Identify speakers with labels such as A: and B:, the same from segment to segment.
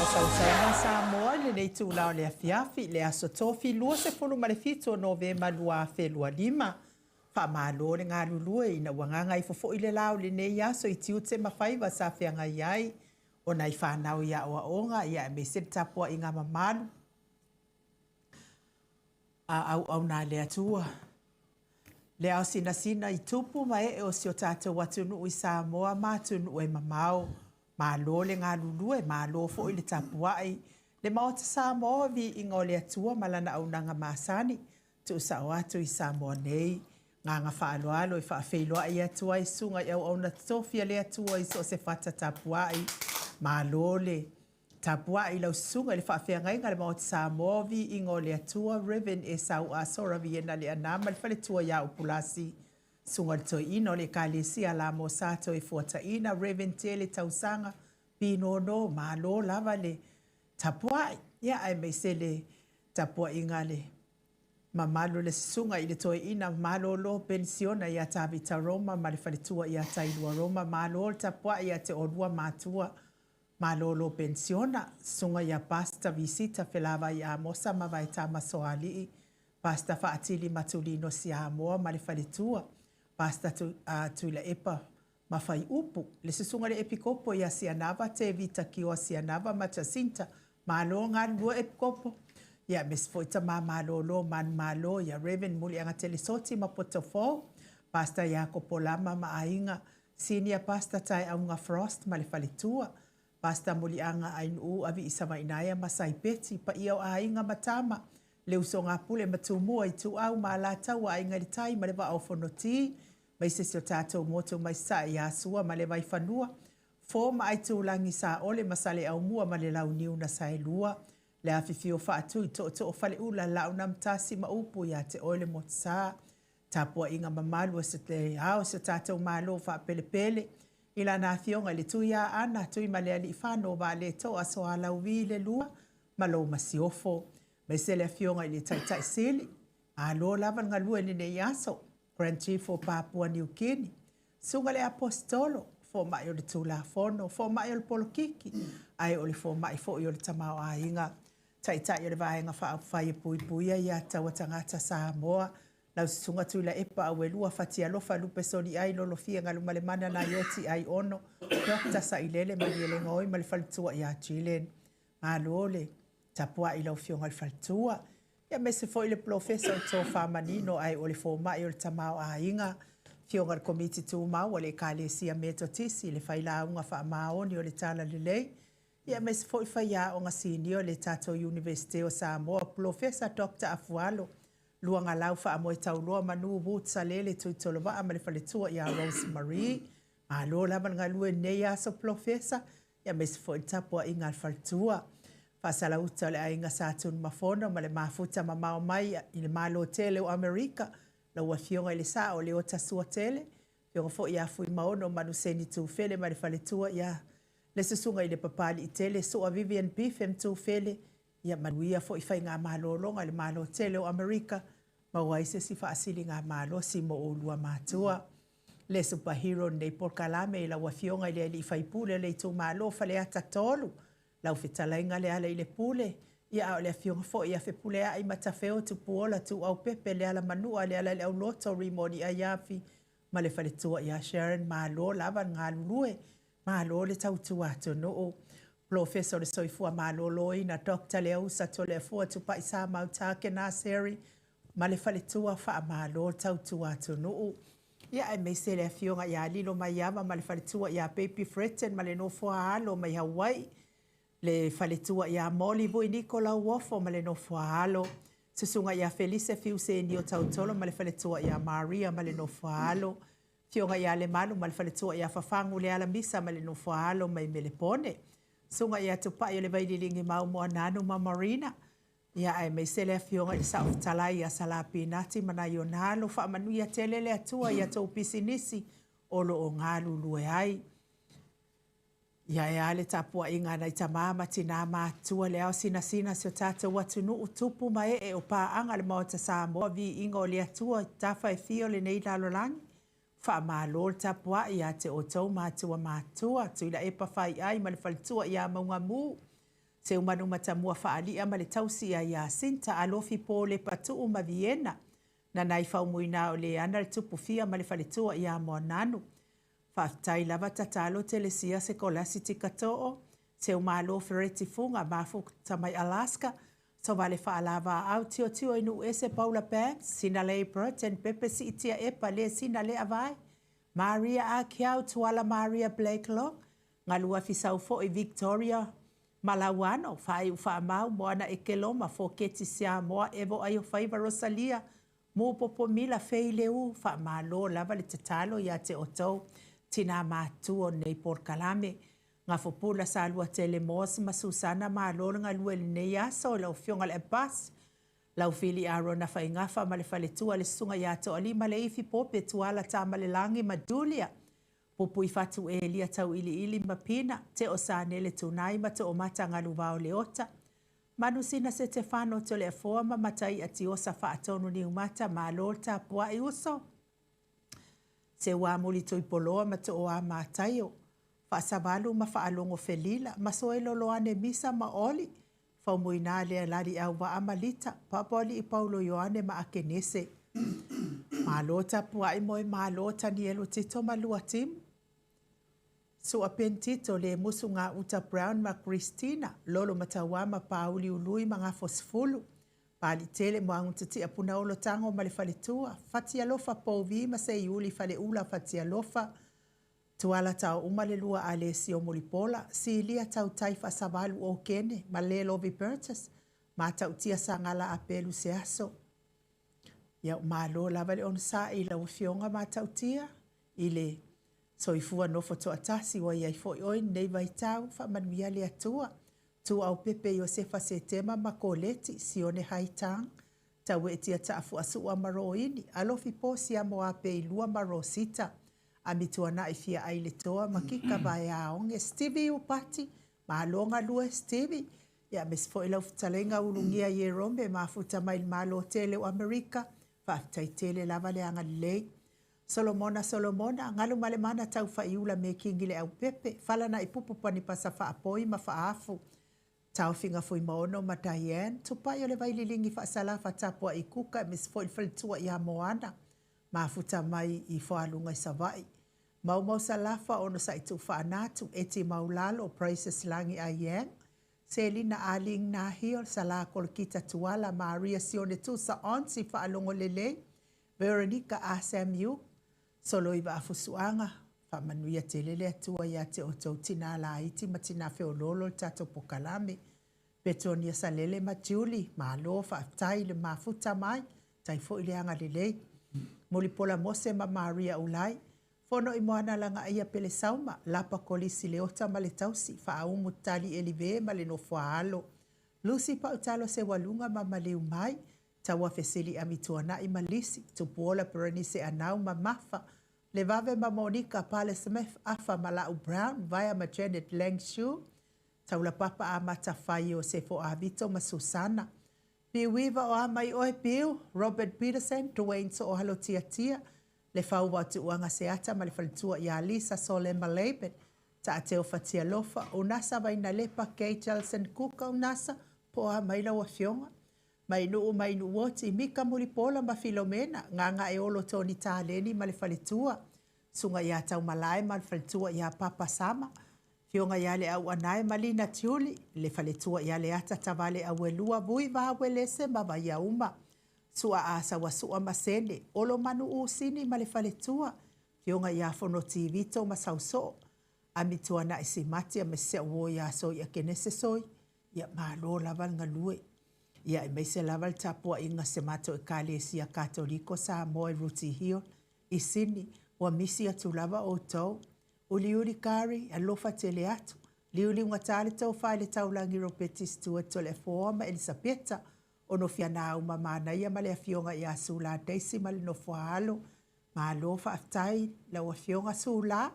A: Sausauga a Samoa i lenei itula o le afiafi, le aso Tofi 27 o Novema 2025. Faamalo le galulue ina ua gagaifo foi le la o lenei aso i tiute ma faiva sa feagai ai o nai fanau i aoaoga ia aemaise le tapuaiga mamalu a auauna a le Atua. Le ao sinasina i tupu ma ee o si o tatou atunuu i Samoa ma atunuu e mamao. Malo le galulue, malo foi le tapuai. Le Maota Samoa, viiga o le Atua ma Lana auaunaga masani, tuusao atu i Samoa nei. Agaga faaaloalo e faafeiloai atu ai susuga i auauna totofi a le Atua i so o se fata tapuai. Malo le tapuai i lau susuga i le faafeagaiga a le Maota Samoa, viiga o le Atua, Rev. Esau Asora Viena Leaana ma le faletua ia Upulasi, Susuga i le Toeaina o le Ekalesia Lamosa Toefuataiga, Rev. Tele Tausaga Pinono, malo lava le tapuai, ia aemaise le tapuaiga a le mamalu o le Susuga i le Toeaina Malolo Penisiona ia Tavita Roma ma le faletua ia Tailua Roma, malo le tapuai ia te oulua matua Malolo Penisiona, Susuga ia Pastor Visita Felavai Amosa ma Vaetama Soalii, Pastor Faatili Matulino Siamoa ma le faletua, Pastor Tuilaepa Mafaiupu, le Susuga i le Epikopo ia Sianava Tevita Kioa Sianava ma Jacinta, Malo galulue Epikopo, ia aemaise foi Tama Malolo Manumalo ia Rev Muliagatele Soti ma Potofou, Pastor Iakopo Lama ma Aiga, Senior Pastor Taeauga Frost ma le faletua, Pastor Muliaga Ainuu Aviisavainaea ma Saipeti, paia o aiga ma tama, le usoga a Pule ma Tumua, Ituau ma Alataua, Aiga i le Tai ma le Vaa o Fonoti, mai se si o tatou motu mai Sasae ia Sua ma le Vaifanua, Fo ma Aitulagi, Saole ma Saleaaumua ma le Launiu na Saelua, le afifio o Faatui, Tootoo o Faleula, Laaunaamotasi ma upu ia te oe le Motusa. Tapuaiga mamalu a le Ao o si o tatou Malo faapelepele i lana Afioga i le Tuiaana, Tuimalealiifano Vaaletoa Sualauvi le Lua ma lou Masiofo, aemaise le Afioga i le Taitai Sili, malo lava le galue i lenei aso, Grand Chief o Papua New Guinea, Susuga i le Aposetolo, Fomai o le Tulafono, Fomai o le Polokiki, ae o le Fomai foi o le Tamaoaiga, Taitai o le Vaega Faaupufai e Puipuia ia Taua Tagata Samoa, lau Susuga Tuilaepa Auelua Fatialofa Lupe Soliai Lolofia Galumalemana Naioti Aiono Doctor Sailele Malielegaoi ma le faletua ia Jillian. Malo le tapuai i lau Afioga i le faletua. Ia aemaise foi le Polofesa o le Tofa Manino ae o le Fomai o le Tamaoaiga, Afioga i le Komiti Tumau a le Ekalesia Metotisi, le Failauga Faamaoni o le Talalelei, ia aemaise foi faiaoga sinia o le tatou Iunivesite o Samoa, Polofesa Doctor Afualo Luagalau Faamoetauloa Manu Woods Salele Tuitolovaa ma le faletua ia Rose Marie. Malo lava le galue i lenei aso Polofesa, ia aemaise foi le tapuaiga a le faletua. Faasalauta o le aiga Sa Tunumafono ma le mafuta mamao mai i le Malo tele o Amerika, lau Afioga i le Sao Leota Suatele, Afioga foi ia Fuimaono Manuseni Tufele ma le faletua ia le Susuga i le Papaliitele Sua Vivian Bifem Tufele, ia manuia foi faigamalologa i le Malo tele o Amerika, maua ai se isi faasiligamalosi mo oulua matua. Le super hero lenei polokalame i lau Afioga i le Alii Faipule o le itumalo Faleata 3, lau fetalaiga Lealailepule, ia a o le Afioga foi ia Fepuleai Matafeo Tupuola Tuuaupepe Lealamanua Lealaileauloto Rimoni Aiafi ma le faletua ia Sharon, malo lava le galulue, malo le tautua atunuu. Polofesa o le Soifua Maloloina Doctor Leausa Toleafoa Tupai Samauta Kenaseri ma le faletua, faamalo le tautua atunuu. Ia aemaise le Afioga ia Lilo Maiava ma le faletua ia Baby Fretton ma le nofo a alo mai Hawaii, le faletua ia Molly Vuiniko Lauofo ma le nofo a alo, Susuga ia Felise Fiusenio Tautolo ma le faletua ia Maria ma le nofo a alo, Afioga ia Lemalu ma le faletua ia Fafagu Lealamisa ma le nofo a alo mai Melepone, Susuga ia Tupai o le Vaililigi Mau Moananu ma Marina, ia aemaise le Afioga i le Saofetalai ia Salā Pinati ma nai ona alo, faamanuia tele le Atua i a tou pisinisi o lo o galulue ai. Ia e a le tapuaiga a nai tama ma tinā matutua le ao sinasina si o tatou atunuu tupu ma ee o paaga le Maota Samoa viiga o le Atua i tafa e fia o lenei lalolagi. Faamalo le tapuai ia te outou matua matutua, Tuilaepa Faiai ma le faletua ia Maugamu. Seumanu Matamua Faali'a ma le tausi ia Iasinta, Alofi Po Lepatuu ma Viena, Nanai Faumuina o Leana le Tupu Fia ma le faletua ia Moananu. Faafetai lava tatalo Telesia Sekolasitika Too, Seumalo Fereti Fuga, Mafuta mai Alaska, Sovale Faalavaau, Tiotio i Nuuese Paula Banks, Sinalei Burton, Pepe Siitia Epa, Le Sina Le Avae, Maria Akiau, Tuala Maria Blakelock, Galuafi Saufoi Victoria Malauano, Faaiu Faamau, Moana Ekeloma, Foketi Siamoa, Evo Aiofaiva Rosalia, Mupopo Mila Fei Leu, Faamalo lava le tatalo ia te outou tinā matutua o lenei polokalame. Gafopula Saluatele Moss ma Susana, malo le galue i lenei aso i lau Afioga i le Abbas, Laufili Arona Faigafa ma le faletua le Susuga ia Toalima Leifi Pope Tuala Tamalelagi ma Julia, Pupui Fatu Elia Tauiliili ma Pina, Teo Sanele Tunai ma Toomata Galuvao Leota, Manusina Setefano Toleafoa ma Mataia Tiosa Faatonu Niumata, malo le tapuai uso. Seuamuli Tuipoloa ma Tooa Mataio, Faasavalu ma Faalogo Felila, Masoe Loloane Misa ma Oli, Faumuina Lea Lali Auvaa ma Lita, Papaali'i Paulo Ioane ma Akenese. Malo tapuai moe malo Tanielu Tito ma Luatimu. Sua Ben Tito le Musu Gauta Brown ma Christina, Lolo Matauā ma Pauli Ului ma Gafosefulu, Palitele Moagutatia Punaolo Tago ma le faletua, Fatialofa Pouvi ma Seiuli Faleula Fatialofa, Tuala Taouma le lua Alesio Mulipola, Silia Tautai Faasavalu Okene ma Le Lovi Bertus, Matautia Sagala Apelu Seaso. Ia, malo lava le onosai i lau Afioga Matautia i le soifua nofo toatasi ua i ai foi oe i lenei vaitau, faamanuia le Atua. Tuuaupepe Iosefa Setema ma Koleti, Sione Haitang, Taueetia Taafuasua ma Roini, Alofi Posia Moapeilua ma Rosita, Amituanai Fiaai le Toa ma Kika Vaeaoge, Stevie Upati, malo galue Stevie, ia aemaise foi lau fetalaiga Ulugia Ierome mafuta mai le Malo tele o Amerika, faafetai tele lava le agalelei. Solomona Solomona, Galumalemana Taufaiula Mekingi le Aupepe, Falanaipupu Panipasa Faapoi ma Faafu, Taofiga Fuimaono ma Diane, Tupai o le Vaililigi Faasalafa Tapuai Kuka aemaise foi le faletua ia Moana, mafuta mai i Foaluga i Savaii. Maumau Salafa Onosai Tuufaanatu, Eti Maulalo, Praises Lagi Aiyang, Selina Aling Nahil, Sala Kolokita Tuala, Maria Sione Tusa Onsi Faalogo Lelei, Veronica A. Samuel, Soloi Vaafusuaga, faamanuia tele le Atua ia te outou tinā laiti ma tinā feoloolo le tatou pokalame. Petonia Salele ma Julie, malo faafetai i le mafuta mai, tai foi le agalelei. Mulipola Mose ma Maria Ulai, Fono i Moana Lagaia Pelesauma, Lapa Kolisi Leota ma le tausi, Faaumu Tali Elive ma le nofoaalo, Lucy Pautalo Sewaluga ma Maliu Mai, Taua Fesili Amituanai ma Lisi, Tupuola Perenise Anau ma Mafa, Levave ma Monika Pale Smith, Afa Malau Brown, Vaea ma Janet Langshu, Taulapapa Amata Fai Iosefo Avito ma Susana, Piuiva o a mai oe Piu, Robert Peterson, Duane Soohalotiatia, Le Fauva Tuuaga Seata ma le faletua ia Lisa Solema Laban, Taateo Fatialofa, Unasa Vainalepa, Kay Jelson Kuka Unasa, po o a mai lau afioga? Mainuu Mainuuoti, Mika Mulipola ma Filomena, Gagaeolo Tony Taleni ma le faletua, Susuga ia Taumalae ma le faletua ia Papa Sama, Afioga ia Leauanae ma Lina Tiuli, le faletua ia Leata Tavale Auelua, Vui Vauelese ma Vaiauma, Sua a Sauasua ma Sene, Olomanu Usini ma le faletua, Afioga ia Fonoti Vito ma Sausoo, Amituanai Simati aemaise si au uo ia Soia Kenese Soi, ia malo lava le galue. Ia aemaise lava le tapuaiga a si a matou Ekalesia Katoliko Samoa i Rooty Hill i Sini, ua misi atu lava outou. Uliuli Kari, alofa tele atu. Liuliugata le tofa i le taulagi Ropeti Stewart Toleafoa ma Elisapeta Onofianaau ma Manaia ma le Afioga ia Sula Daisy ma le Nofoaalo. Malo faafetai lau Afioga Sula.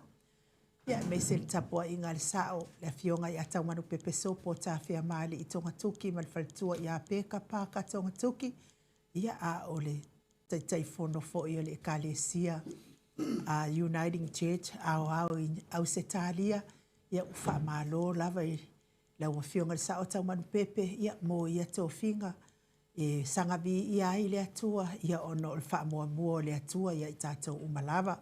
A: Ia aemaise le tapuaiga a le Sao, le Afioga ia Taumanupepe Sopo Tafeamaalii Togatuki ma le faletua ia Peka Parker Togatuki, ia a o le Taitaifono foi o le Ekalesia Uniting Church Aoao i Ausetalia, ia ua faamalo lava i Lau Afioga i le Sao Taumanupepe, ia, mo ia tofiga e saga viia ai le Atua, ia ona o le faamuamua o le Atua ia i tatou uma lava.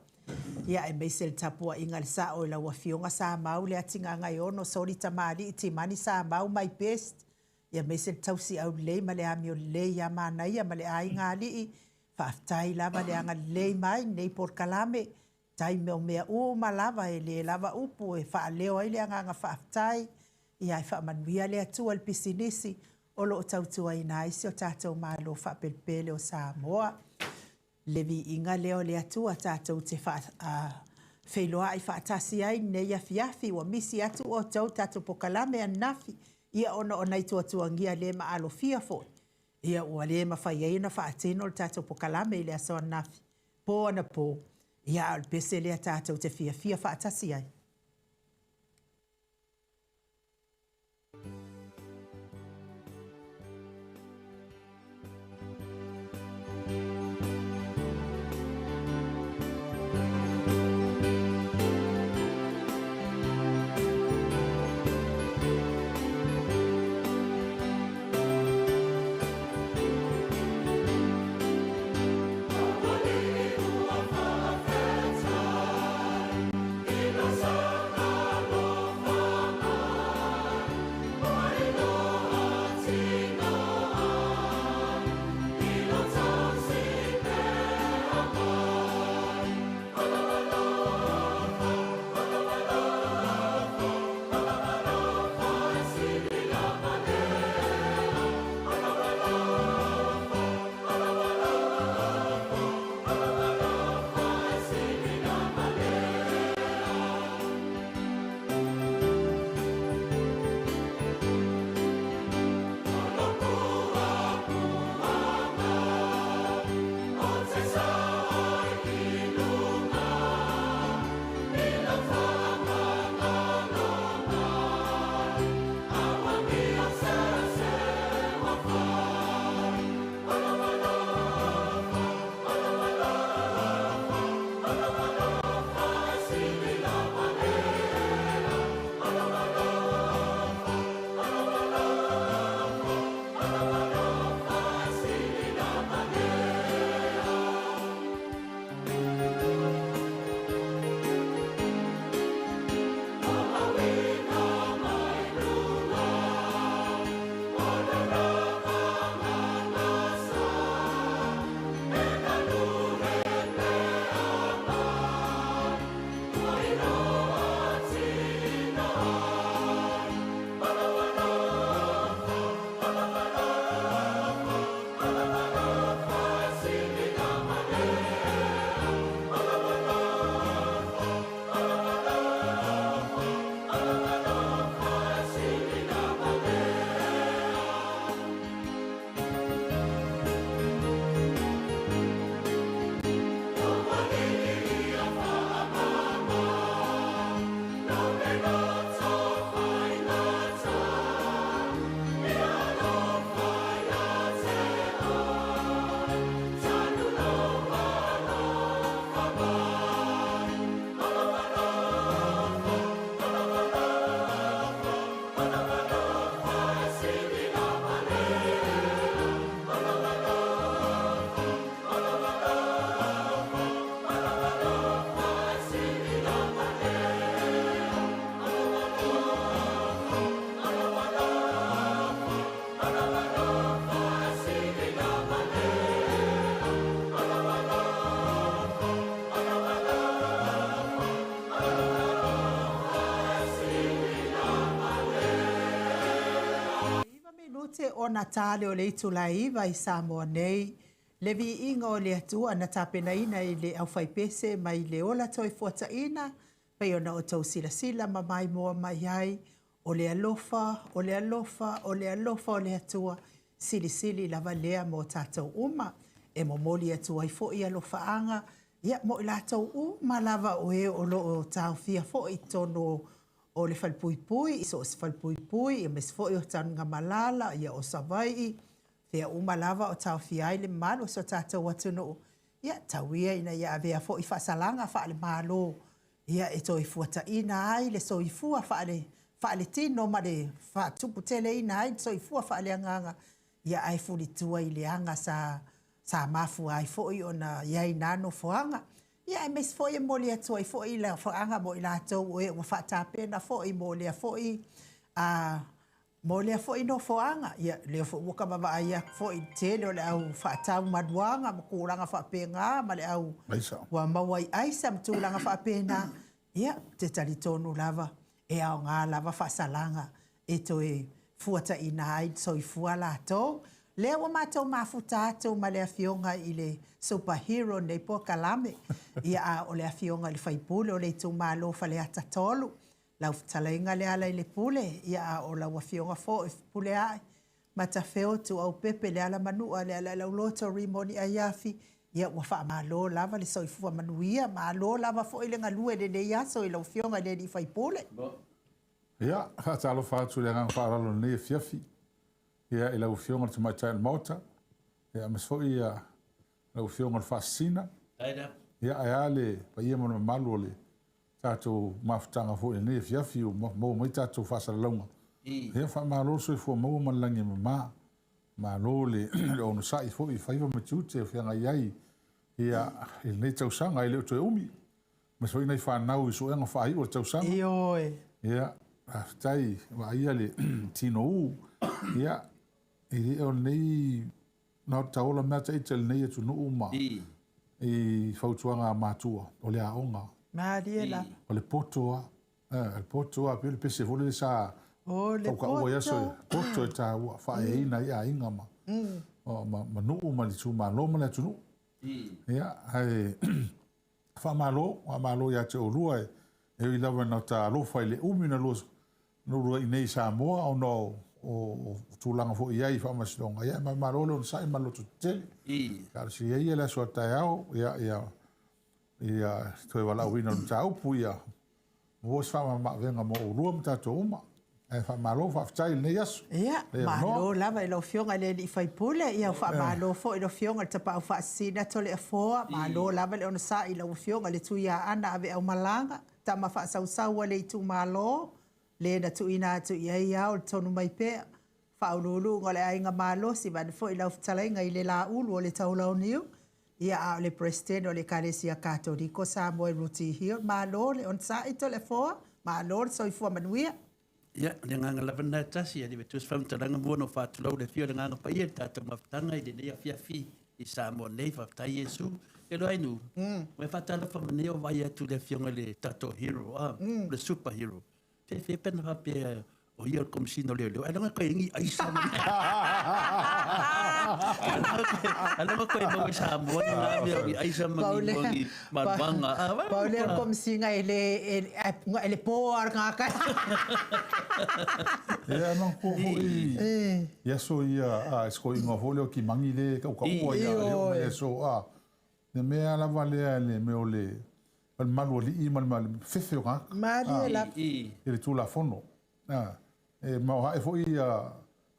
A: Ia aemaise le tapuaiga a le Sao i lau Afioga Samau Leatigagaiono Soli Tamalii Timani Samau my best, ia aemaise le tausi aulelei ma le amio lelei ia Manaia ma le aiga alii, faafetai lava le agalelei mai i lenei polokalame, taimi o mea uma lava e le lava upu e faaleo ai le agaga faafetai, ia ae faamanuia le Atua i le pisinisi o lo o tautuaina ai si o tatou Malo faapelepele o Samoa. Le viiga lea o le Atua tatou te feiloai faatasi ai i lenei afiafi, ua misi atu outou i le tatou polokalame ananafi, ia ona o nai tuatuagia le maalofia foi, ia ua le mafai ai ona faatino le tatou polokalame i le aso ananafi, po anapo, ia a o le pese lea tatou te fiafia faatasi ai. 9 minute ona ta lea o le itula e 9 i Samoa nei, le viiga o le Atua na tapenaina e le aufaipese mai le ola toefuataiina, pei ona outou silasila ma maimoa mai ai, o le alofa, o le alofa, o le alofa o le Atua, silisili lava lea mo tatou uma. E momoli atu ai foi alofaaga ia, mo i latou uma lava o e o lo o taofia foi i totonu o le falepuipui, i so o se falepuipui, aemaise foi o Tanugamalala, ia, o Savaii, fea uma lava o taofia ai le mamalu o si o tatou atunuu, ia, tau ia ina ia avea foi faasalaga faale-Malo, ia, e toe fuataina ai le soifua faaletino ma le faatuputeleina ai le soifua faaleagaga, ia ae fulitua i le aga sa sa mafua ai foi ona i ai na nofoaga. Ia aemaise foi e momoli atu ai foi le afaaga mo i latou o e ua faatapena foi mo lea foi a mo lea foi nofoaga. Ia lea foi ua ka vaavaai atu foi i le tele o le au faatau manuaga ma tulaga faapena ma le au
B: Aisa.
A: ua maua ai aisa ma tulaga faapena. Ia, ou te talitonu lava e aoga lava faasalaga e toe fuataiina ai le soifua latou. Lea ua matou mafuta atu ma le Afioga i le Super Hero i lenei polokalame, ia a o le Afioga i le sui usufono o le itumalo o Faleata 3, lau fetalaiga Lealailepule, ia a o lau Afioga foi Fepuleai Matafeo Tuaeupepe Lealamanua Lealailauloto Rimoni Aiafi, ia ua faamalo lava le soifua manuia, malo lava foi le galue i lenei aso i lau Afioga i le sui usufono.
B: Ia, faatalofa atu i le agaga faaaloalo i lenei afiafi, ia, i lau Afioga i le Tamaitai o le Maota, ia, aemaise foi ia, lau Afioga i le Faasisina, ia, ae a le paia ma le mamalu o le tatou mafutaga foi i lenei afiafi ua maua mai tatou faasalalauga. Ia, faamalo le soifua maua ma le lagi e mama. Malo le onosai foi i faiva ma tiute o feagai ai ia, i lenei tausaga, e le o toe umi. Aemaise foi nai fanau i suega faaiu o le tausaga.
A: Ioe.
B: Ia, faafetai, vaaia le tinou. Ia, e le o lenei na o taola mea ita i lenei atunuu ma i fautuaga a matua, o le aoga.
A: Malie lava.
B: O le poto a. Le poto a, pei o le pese foi lele sa
A: O le
B: taukaua i aso
A: poto.
B: Poto e tāua, faaeaina ai aiga ma, ma nuu ma le itumalo ma le atunuu. Ia, ae faamalo, faamalo ia te oulua e ui lava ina ta alofa i le umi na lua uluai nei i Samoa ona o tulaga foi i ai i faamasinoga, ia e malo le onosai ma le lototetele. Talosia ia le aso a taeao, ia, ia, ia toe valaauina o le mataupu, ia maua se faamamaavega mo oulua ma tatou uma. Ae faamalo, faafetai i lenei aso.
A: Ia, malo lava i lau Afioga i le sui usufono, ia faamalo foi i lau Afioga i le Tapaau Faasisina Toleafoa, malo lava le onosai i lau Afioga i le Tuiaana Aveaumalaga, tama faasausau a le itumalo, le na tuuina atu i ai ao le tonu mai pea, faauluuluga o le Aiga Malosi, vaeane foi lau fetalaiga i le Laulu o le Taulauniu, ia a o le Peresetene o le Ekalesia Katoliko Samoa i Rooty Hill. Malo le onosai Toleafoa, malo le soifua manuia.
C: Ia, o le agaga lava lena e tasi, e le avatua se faamatalaga mua ona ou faatulou i le afio o le Agaga Paia i le tatou mafutaga i lenei afiafi i Samoa nei. Faafetai Iesu. E Loainu, ua e faatalofa mai nei o vaai atu i le afioga i le tatou hero, le super hero. Fefe pe na faapea o ia o le Komesina o Leoleo, ai leaga koe ni aisa ma ai leaga koe maua i Samoa ni ngā mea o ni aisa ma ni ma ni maruanga.
A: Pau lea o le Komesina e le e le po a le tagata.
B: Ia manatua foi i aso ia a se toeaina foi lea o Timani lea e tautaua ia e oo mai le aso a le mea lava lea le mea o le malu alii ma le fefe o tagata.
A: Malie lava.
B: I le Tulafono. E maoae foi ia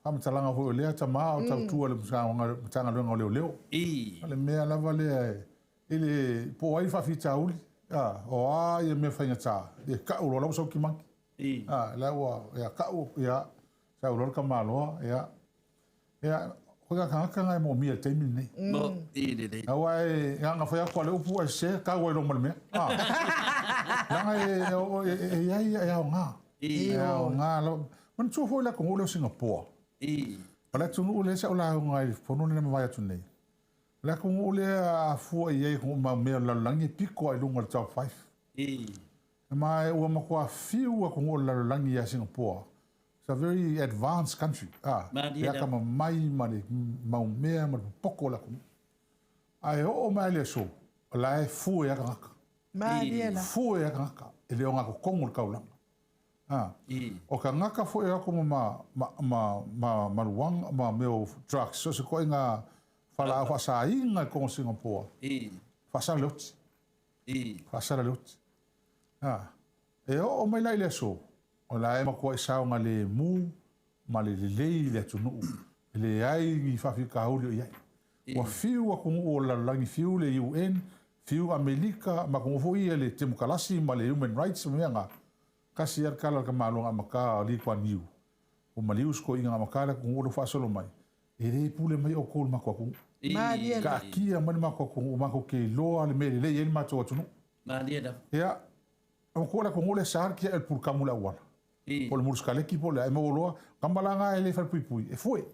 B: faamatalaga foi o lea tama o tautua i le Matagaluega o Leoleo. O le mea lava lea e le po o ai le faafitauli, o a ia mea faigata, e tau loa la ua sau Timani. La ua ia tau ia sau loa le tamaloa ia. Ia, o le tagata lena e moomia i le taimi lenei.
C: I lelei.
B: Aua e na ona fai atu lava o le upu ae sese, tau ai loa ma le mea. Leaga e i ai e aoga. E aoga lava. Manatua foi le atunuu lea o Singapoa. O le atunuu lea sa ou lauga ai i le fono lea na mavae atu nei. O le atunuu lea a fua i ai i atunuu mamea o le lalolagi e pito lava i luga o le top 5. Ma ua matua fiu atunuu o le lalolagi ia Singapoa. It's a very advanced country. Le atamamai ma le mau mea ma le popoto o le atunuu. Ae oo mai lava i le aso, o la e fue lava tagata.
A: Malie la.
B: Fue lava tagata, e le ogatotonu le taulaga. O tagata foi e o atu ma ma ma maruana ma mea o drugs, so o se ituaiga falaau faasaina i totonu o Singapore, faasala le oti. Faasala le oti. E oo mai la i le aso, o la e matuai saogalemu ma le lelei le atunuu, e leai ni faafitauli o i ai. Ua fiu atunuu o le lalolagi, fiu le UN, fiu Amerika ma atunuu foi ia le temokalasi ma le human rights ma mea na. Tasi lava le tala a le tamaloa na amata a Lee Kuan Yew, ua maliu si toeaina na amata le atunuu lea ua faasolo mai, e le pule mai outou i le matou atunuu.
A: Malie lava.
B: Taatia mai le matou atunuu matou te iloa le mea e lelei ai le matou atunuu.
C: Malie lava.
B: Ia, manatua le atunuu lea e sa le tiai o le pulutamu i le auala. Po o le mulisakaleti po o le a, e maua loa, tama la na e le falepuipui, e fue.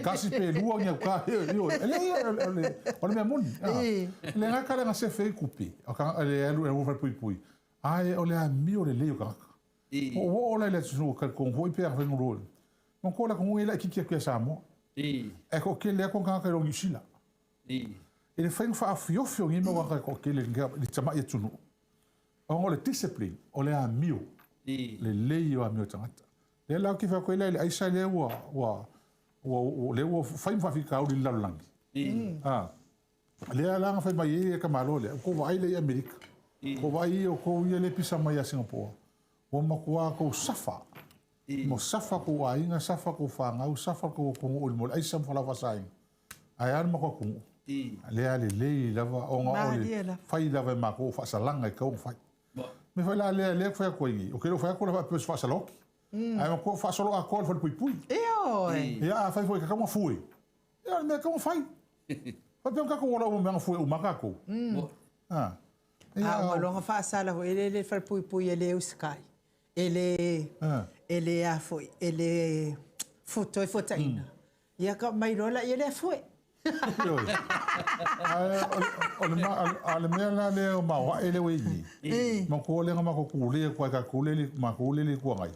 B: Tasi pe lua ni auta, ioe, e leai, o le mea moni. Le gata lea na sefe ai tupe, le alu i le falepuipui, ae o le amio lelei o tagata. Ua ou oo la i le atunuu e talitonu foi pe afai na lua. Manatua le atunuu e laitiiti atu ia Samoa. Ae toatele atu tagata i lo Niu Sila. I le faiga faaofiofi o nei mau tagata e toatele i le tamai atunuu, ona o le discipline, o le amio lelei o amio o tagata. Lea la ou te fai atu ai la i le aisa lea ua ua ua lea ua fai ma faafitauli i le lalolagi. Lea la na fai mai ai le tamaloa lea, ua tou vaai lea i Amerika, ua tou vaai i outou ia lea e pisa mai ia Singapore, ua matua tou safa, ua safa tou aiga, safa tou fanau, safa tou atunuu i le mea o le aisa ma fualaau faasaina. Ae a le matou atunuu? Lea lelei lava ona o le fai lava e matou o faasalaga e tatau ona fai. Mea foi la lea, lea ou te fai atu ai nei, ou te le o fai atu la faapea o se faasalaoti, ae matua faasolo atoa le falepuipui. Ia afai foi e tatau ona fue, Ia, o le mea e tatau ona fai. Faapea ona tatou ola uma mai ona fue uma lava tatou.
A: A ua loga faasala foi lele le falepuipui e le usitai, e le, e le a foi, e le toe fuataina, ia ka mai loa laia lea fue.
B: Ioe. Ae o le mea la lea o maoae lea ua i ai nei, manatua lea na matou tulei atu ai tatou lea, matou lea e le Itu Agai.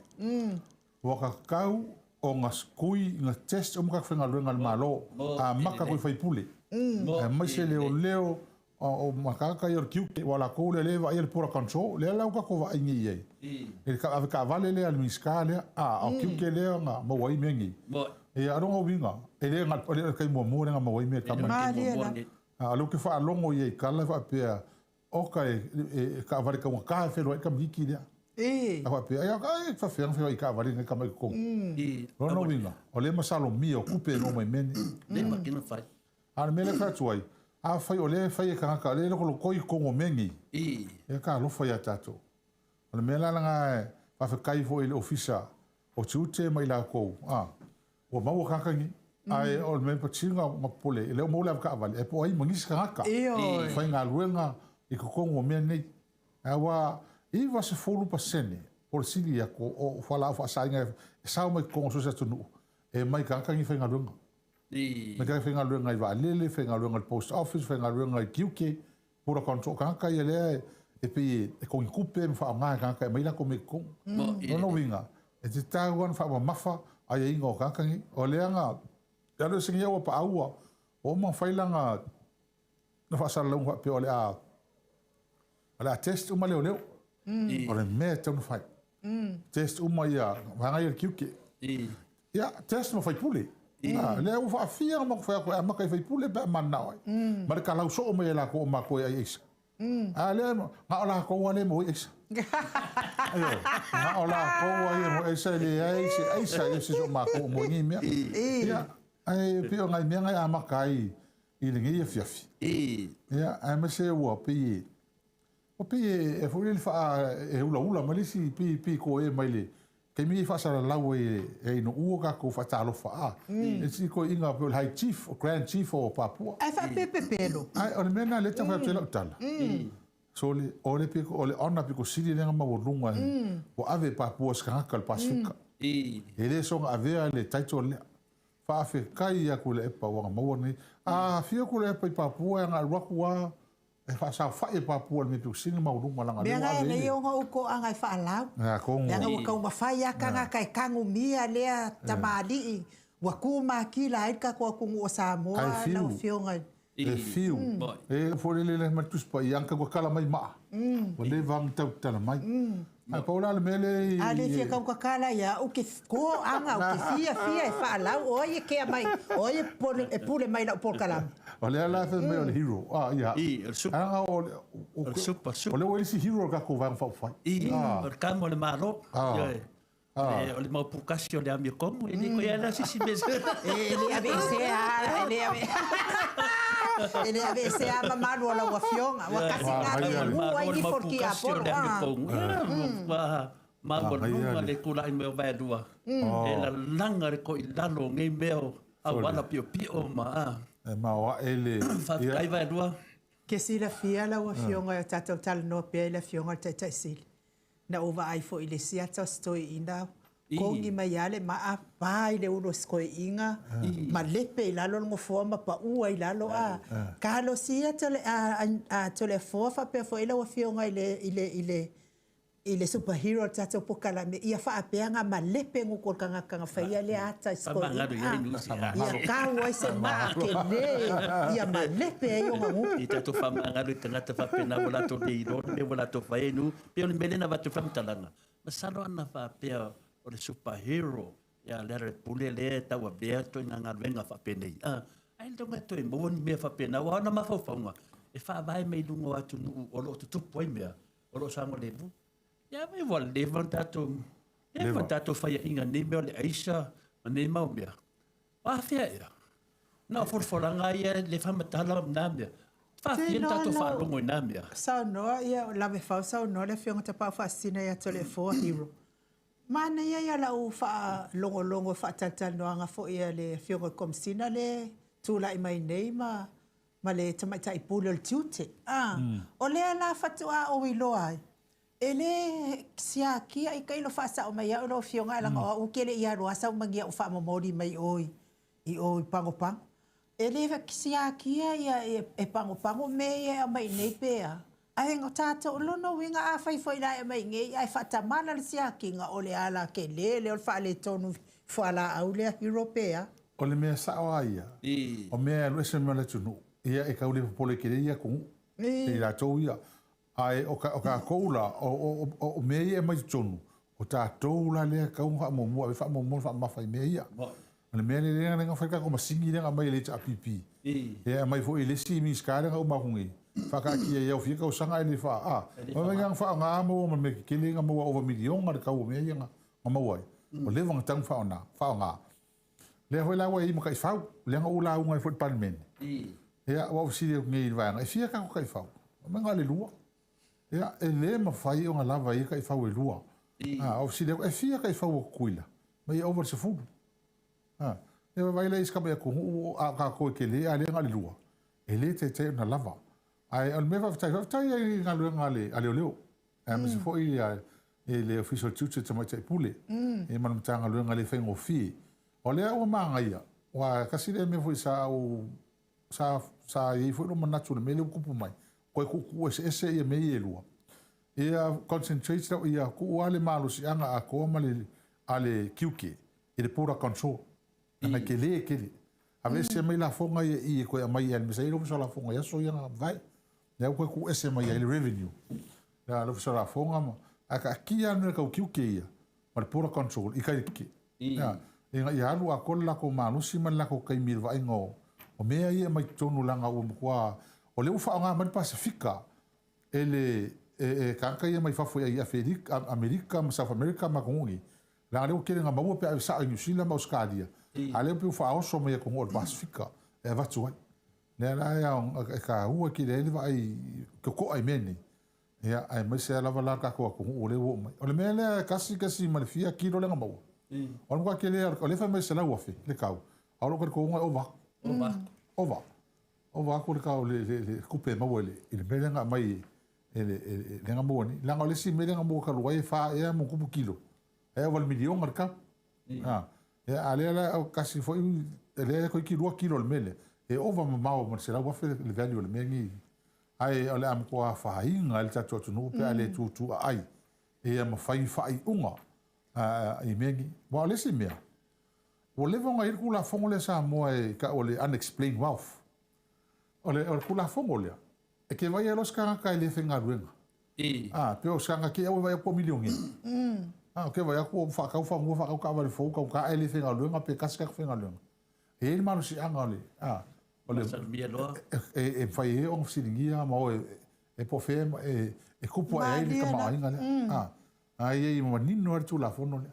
B: Ua tatau ona tui na test uma tagata faigaluega a le Malo, amata atu i faipule, aemaise leoleo, o matata ia o le tiute, aua o latou lea o lea e vaaia le border control, lea la ua tatou vaai nei i ai, i le avetaavale lea a le Minisita lea, a o tiute lea na maua ai mea nei. Ia, o lona uiga, e le o le taimi muamua lea na maua ai mea e tama nei. A o lea ou te faalogo i ai i tala e faapea, Oka e taavale taugata e feloai tamaiti lea. A faapea, ai ai faafefea ona feoai i taavale nai tama i totonu. Lona uiga, o lea e masalomia o tupe e maua mai mea nei. A o le mea lea e fai atu ai, afai o lea e fai e tagata o lea e lokolokoi i totonu o mea nei, ia talofa ia tatou. O le mea la lena e faafetai foi i le Ofisa o Tiute ma i latou, a, ua maua tagata nei. Ae o le mea patino na popole, e le o maua le avetaavale, ae po o ai ma nisi tagata e faigaluega i totonu o mea nei. Aua 90% po o le sili atu o fualaau faasaina e sao mai totonu o so o se atunuu, e mai tagata nei faigaluega. Mai tagata faigaluega i vaalele, faigaluega i le post office, faigaluega i tiute, Pura control tagata ia lea e pei e kogi tupe ma faaaoga e tagata e aumai latou mea i totonu. Lona uiga, e tatau lava ona faamamafa aiaiga o tagata nei. O lea na alu ese nei au a paau ua uma ona fai lana faasalalauga faapea o le a o le a test uma leoleo. O le mea e tatau ona fai. Test uma ia vaega ia o le tiute. Ia, test ma faipule. Lea ua faafia ona matou fai atu e amata i faipule pe a mananao ai. Ma le talau soo mai e latou o matou e ai aisa. A lea, na o latou lava lea e maua ai aisa. Ioe, na o latou lava ia e maua ai aisa, e leai se aisa i se isi o matou o maua ai nei mea. Ia, ae pei o nai mea na e amata ai i lenei afiafi. Ia, aemaise ua pei e Ua pei e foi lele faa e ulaula mai le isi pei pei koe mai le taimi e faasalalau ai e Inu'u o tatou faatalofa a le isi toeaiina pei o le High Chief o Grand Chief o Papua.
A: Ae faapea pepelo.
B: Ae o le mea lena lea e tau fai atu ai lau tala sole o le pito o le honour pito sili lea na maualuga ua ave e Papua se tagata o le Pasefika. E le soona avea le title lea. Faafetai ia Tuilaepa ua na maua nei. A afio Tuilaepa i Papua e agai alu atu a E faasaofa'i e Papua le mea pito sili maualuga leaga
A: lea ua ave i le. Mea na e alai ona ou toaga e faalau. Leaga ua taumafai a tagata e tagumia lea tamalii ua tu matila ai le tatou atunuu o Samoa lau Afioga i.
B: E fiu, e foi lele lea mai le Tusi Paia, ana tau tatala mai maa, ua leva ona tau tatala mai. Ae pau la le mea lea i.
A: A le fia tau tatala ia au ke toaga ou te fiafia e faalau o ai e kea mai, o ai e pule mai i lau polokalame.
B: O lea la e fai mai o le hero, a ia.
C: I, o le super.
B: Leaga o le.
C: O le super, super.
B: O lea ua i ai le isi hero o le tatou Vaega Faaupufai.
C: I, o le tama o le Malo. Ioe. O le maupukasi o le amiotomu, e le toe ala se isi mea.
A: E le aveesea lava, e le ave e le aveesea lava mamalu o lau Afioga, ua kasi lena mea e gu ai ifo le tiapolo.
C: Ua maualuga le tulai mai o Vaelua, e lalaga le toilalo o nei mea o auala piopio ma.
B: E maoae le.
C: Faafetai Vaelua.
A: Ke silafia lau Afioga e o tatou talanoa pea i le Afioga i le Taitai Sili, Na ou vaai foi i le isi ata o si toeaina, kogi mai lava le maa, pa i le ulu o si toeaina, malepe i lalo le nofoa ma pau ai i lalo. A talosia Toleafoa faapea foi lau Afioga i le, i le, i le, i le superhero o le tatou polokalame, ia faapea ona malepe gutu o le tagata na faia lea ata i si toeaina. Ia tau ai se maa tele ia malepe ai ona gutu.
C: Ia tatou faamagalo i tagata faapena ua latou le iloa le mea ua latou fai ai nuu. Pei o le mea lea na avatu ai le faamatalaga, masalo ana faapea o le super hero ia Lealailepule lea e tauavea ituaiga galuega faapenei, a, ai loga e toe maua ni mea faapena, aua ona mafaufauga e faavae mai luga o atunuu o lo o tutupu ai mea o lo o saogalemu. Ia vai ua leva ona tatou, leva ona tatou faiaina i nei mea o le aisa ma nei mau mea. O afea ea? Na o folafolaga lava ia e le faamatala na mea. Faafia le tatou faalogo i na mea.
A: Saunoa ia, lave fau saunoa le Afioga Tapaau Faasisina ia Toleafoa Hero. Manaia ia lau faalogologo faatalatalanoaga foi a le Afioga i le Komesina lea e tulai mai nei ma ma le Tamaitai Pule o le Tiute. A, o lea la faatoa ou iloa ai, E le siakia i tailo faasao mai au lau Afioga ae leaga o au ou te le i alu lava sau magia o faamomoli mai o i o i Pagopago. E le siakia ia e Pagopago mea ia e aumai i inei pe a? Ae o tatou, o lona uiga afai foi la e aumai i inei ae faatamala le siakiga o le ala tele lea o le faaletonu i fualaau lea Hero pe a?
B: O le mea sao lava ia, o mea e alu ese mai le atunuu, ia e tau le popole tele ia atunuu, i latou ia. Ae o tatou la, o mea ia e aumai i totonu, o tatou la lea e tatau ona faamuamua, ave faamuamua le faamamafa i mea ia. O le mea lea na fai le tatou masini lea na aumai e le HRPP, e aumai foi e le isi Minisita lea na uma atu nei, faataatia i au fia tausaga ae le faa, a, vaai na faaaoga maua ma mea tetele na maua ova miliona le tau o mea ia na maua ai. Ua leva ona tatau ona faaaoga. Lea foi la ua i ai ma taifau, lea na ou lauga ai foi i le Palemene. Ia, ua ou fesili atu nei i le vaega, e fia tatou taifau? Fai mai na o le lua. Ia, e le mafai ona lava ia taifau e lua. A, ou fesili atu, e fia taifau o Tutuila? Mai e ova i le 10. A, ia vaai la i isi tamai atunuu, a o tatou e tele, a o lea na o le lua. E le taitai ona lava. Ae o le mea faafetai, faafetai ai i galuega a leoleo, aemaise foi i le Ofisa o le Tiute Tamaitai Pule, ma le Matagaluega le faigofie. O lea ua manaia, aua tasi lea mea foi sa ou, sa, sa i ai foi lou manatu i le mea lea ua tupu mai, toe tuutuu eseese ia mea ia e lua. Ia concentrate, ia tuu lava le malosiaga atoa ma le, a le tiute i le border control. Leaga e tele tele. Aveese mai lafoga ia i e toe aumai i aemaise ai le Ofisa o Lafoga i aso ia na mavae. Lea ua toe tuu ese mai ai le revenue. Lea le Ofisa o Lafoga ma ae taatia lava le mea tau tiute ia ma le border control i kai tiute. Ia, ina ia alu atoa le latou malosi ma le latou taimi i le vaaiga o mea ia e aumai totonu leaga ua matua o lea ua faaaoga mai le Pasefika e le e tagata ia mai fafo i Aferika, Amerika ma South America ma atunuu nei. Leaga lea ua tele ina maua pe a ave sao i Niu Sila ma Ausetalia, a o lea ua pei ua faaoso mai atunuu o le Pasefika e avatu ai. Lea la e ao, e taua tele ai le vaai totoa i mea nei, ia, aemaise lava la le tatou atunuu o lea ua oo mai. O le mea lea e tasi tasi ma le fia kilo lea na maua, o le matua tele lava, o lea e fai mai e 100,000 le tau, a o lou talitonuga e ova atu.
C: Ova atu.
B: Ova. Ova atu le tau, le tupe e maua i le mea lea na aumai e le, lea na maua nei. Leaga o le isi mea lea na maua talu ai e fa ea ma tupu kilo, e ova i le miliona le tau. A, ia, a lea la, kasi foi, lea toeitiiti 2 kilo o le mea lea, e ova mamao ma le 100,000 le value o le mea lenei. Ae o le a matua afaina ai le tatou atunuu pe a le tutuaai ia ma fai faaiuga i mea nei. Aua o le isi mea, ua leva ona i ai le Tulafono lea a Samoa e tau o le Unexplained Wealth. O le Tulafono lea, E te vaai loa se tagata e le faigaluega. A, pei o se tagata te au e vaai atu ua milionea. A, ou te vaai atu ua faatau fanua, faatau taavale fou, taugata ae le faigaluega pe tasi tagata faigaluega. E i ai le malosiaga o le, a, o le,
C: Masalomia loa.
B: e mafai ai ona fesiligia ma o e po o fea e tupu ae ai le
A: Malie la.
B: tamaoaiga lea. A, a i ai manino lava le Tulafono lea.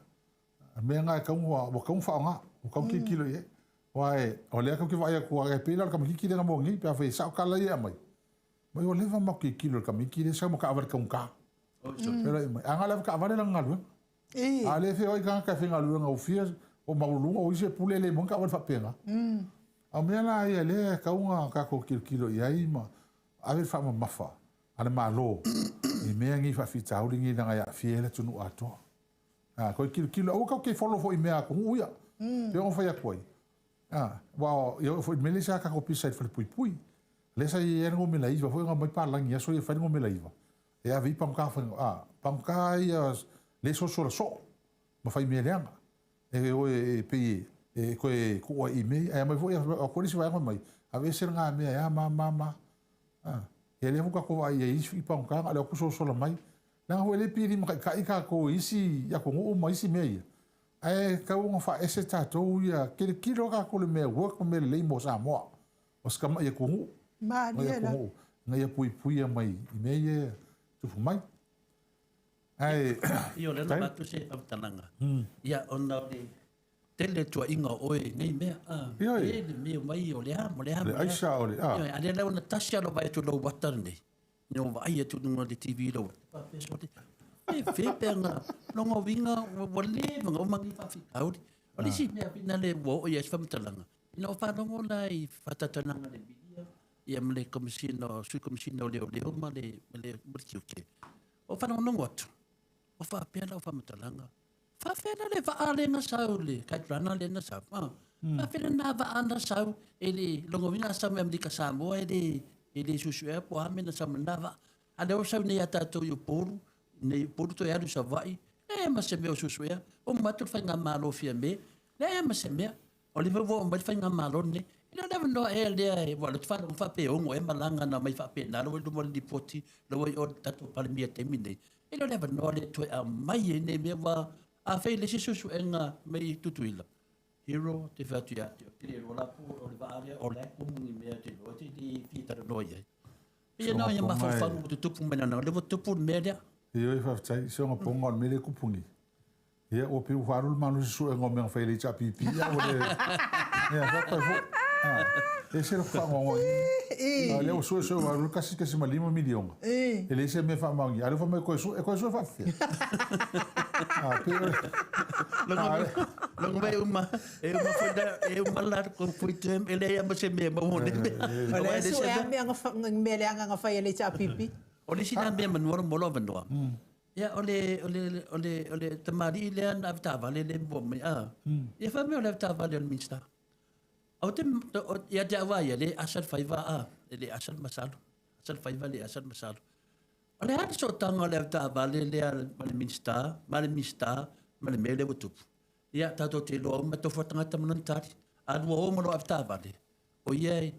B: Mea na e tatau ua tatau ona faaaoga, ua tatau ona tilotilo i ai. Aua o lea tatou te vaai atu e pei la o le tamaitiiti lea na maua nei, pe afai e sao tala ia e aumai, mai ua leva ona matou tilotilo i le tamaitiiti lea e sau ma taavale taugata. Feoai mai. A na o le avetaavale lana galuega. A o lea e feoai tagata e faigaluega ua fia, ua maualuluga, o isi e pule e le maua ni taavale faapena. A o mea la ia lea e tatau ona tatou tilotilo i ai ma ave le faamamafa a le Malo i mea nei faafitauli nei leaga e aafia ai le atunuu atoa. A, toe tilotilo, aua tatou te follow foi i mea a atunuu ia. Pei ona fai atu ai, a, aua e oo foi i le mea lea sa tatou pisa i le falepuipui. Lea sa i ai le numera 9 foi na omai palagi i aso ia e fai le numera 9. E ave i pagota fai, a, pagota ia lea e sosola soo ma fai mea leaga. E o e pei e toe tuu ai i mea ia. Ae aumai foi, avatu le isi vaega fai mai, aveese lena mea e a ma ma ma. A, ia lea foi ua tatou vaai i ai i isi pagota na o le o atu sosola mai. Leaga foi lea e pei e limataitai tatou i isi atunuu ma isi mea ia, ae tatau ona faaese tatou ia, tilotilo tatou i le mea work ma mea lelei mo Samoa. O si tamai atunuu,
A: Malie la.
B: atunuu ina ia puipuia mai i mea ia e tupu mai. Ae,
C: Ia, o lea na avatu se faamatalaga. Ia, ona o le tele tuuaiga o oe i nei mea.
B: Ioe.
C: E le mea mai o le a ma le a
B: ma
C: le a.
B: Le aisa o le a.
C: Ioe, a lea la ua na tasi lava lou vaai atu i lou ata lenei. Ina ua vaai atu i luga o le TV i lou ata, faapea sole, e fe pe ana lona uiga ua leva ona uma nei faafitauli. O le isi mea finale ua oo i ai se faamatalaga, ina ua faalogo la i faataatanaga a le media ia ma le Komesina, Sui Komesina o Leoleo ma le Tiute, ua faalogologo atu, ua faapea lau faamatalaga, Faafefea la le vaa lea na sau, le kite runner lea na sau? Ah. Faafefea lena vaa na sau e le lona uiga a sau mai Amerika Samoa e le e le suesuea po o a mea na sau mai lena vaa. A lea ua sau nei ia tatou i Upolu, nei Upolu toe alu i Savaii, leai ma se mea o suesuea. Uma atu le faigamalo Fiame, leai ma se mea. O lea foi ua oo mai le faigamalo lenei. E le o le avanoa ea lea e ua alu atu faalogo faapea e ono ea malaga na omai faapena la ua i luma o le lipoti la ua i o i le tatou Palemia i le taimi lenei. E le o le avanoa lea e toe aumai ai nei mea aua afai e leai se suesuega mai Tutuila, Hero, ou te fai atu ia te oe, ou te le iloa la po o le vaa lea o la e tumu ni mea ou te iloa e te le fia talanoa i ai. Pei na o ia mafaufauga ua tutupu mai lana, o lea ua tupu le mea lea.
B: Ioe, faafetai. Si ona poga o le mea lea e tupu nei. Ia, ua pei ua faaalu le malosi suega o mea na fai e le HRPP, a ua le... Ia, faafetai foi. Ah, e ese lou faanoanoa i A o lea ua suesue ua alu le 1.5 miliona. E leai se mea faamaonia. A o lea ua fai mai e toe sue, e toe sue faapefea? Ah, pei o le...
C: Logo mai uma, e uma foi la, e uma la ko foi term, e leai lava ma se mea e maua nei mea.
A: O lea e sue lava mea mea leaga na fai e le HRPP.
C: O le isi la mea manu mo lou avanoa, Ia, o le, o le, o le, o le tamalii lea na avetaavale lea e mua mai, a. Ia, fai mai o le avetaavale o le Minista. Ou te, ia te au lava ia, le asa le faiva, a, e le asa le masalo. Asa le faiva, le asa le masalo. O le a le sootaga o le avetaavale lea ma le Minista, ma le Minista, ma le mea lea ua tupu? Ia, tatou te iloa uma, tofu lava le tagata ma lona tali. A lua o ma lou avetaavale, o ia e,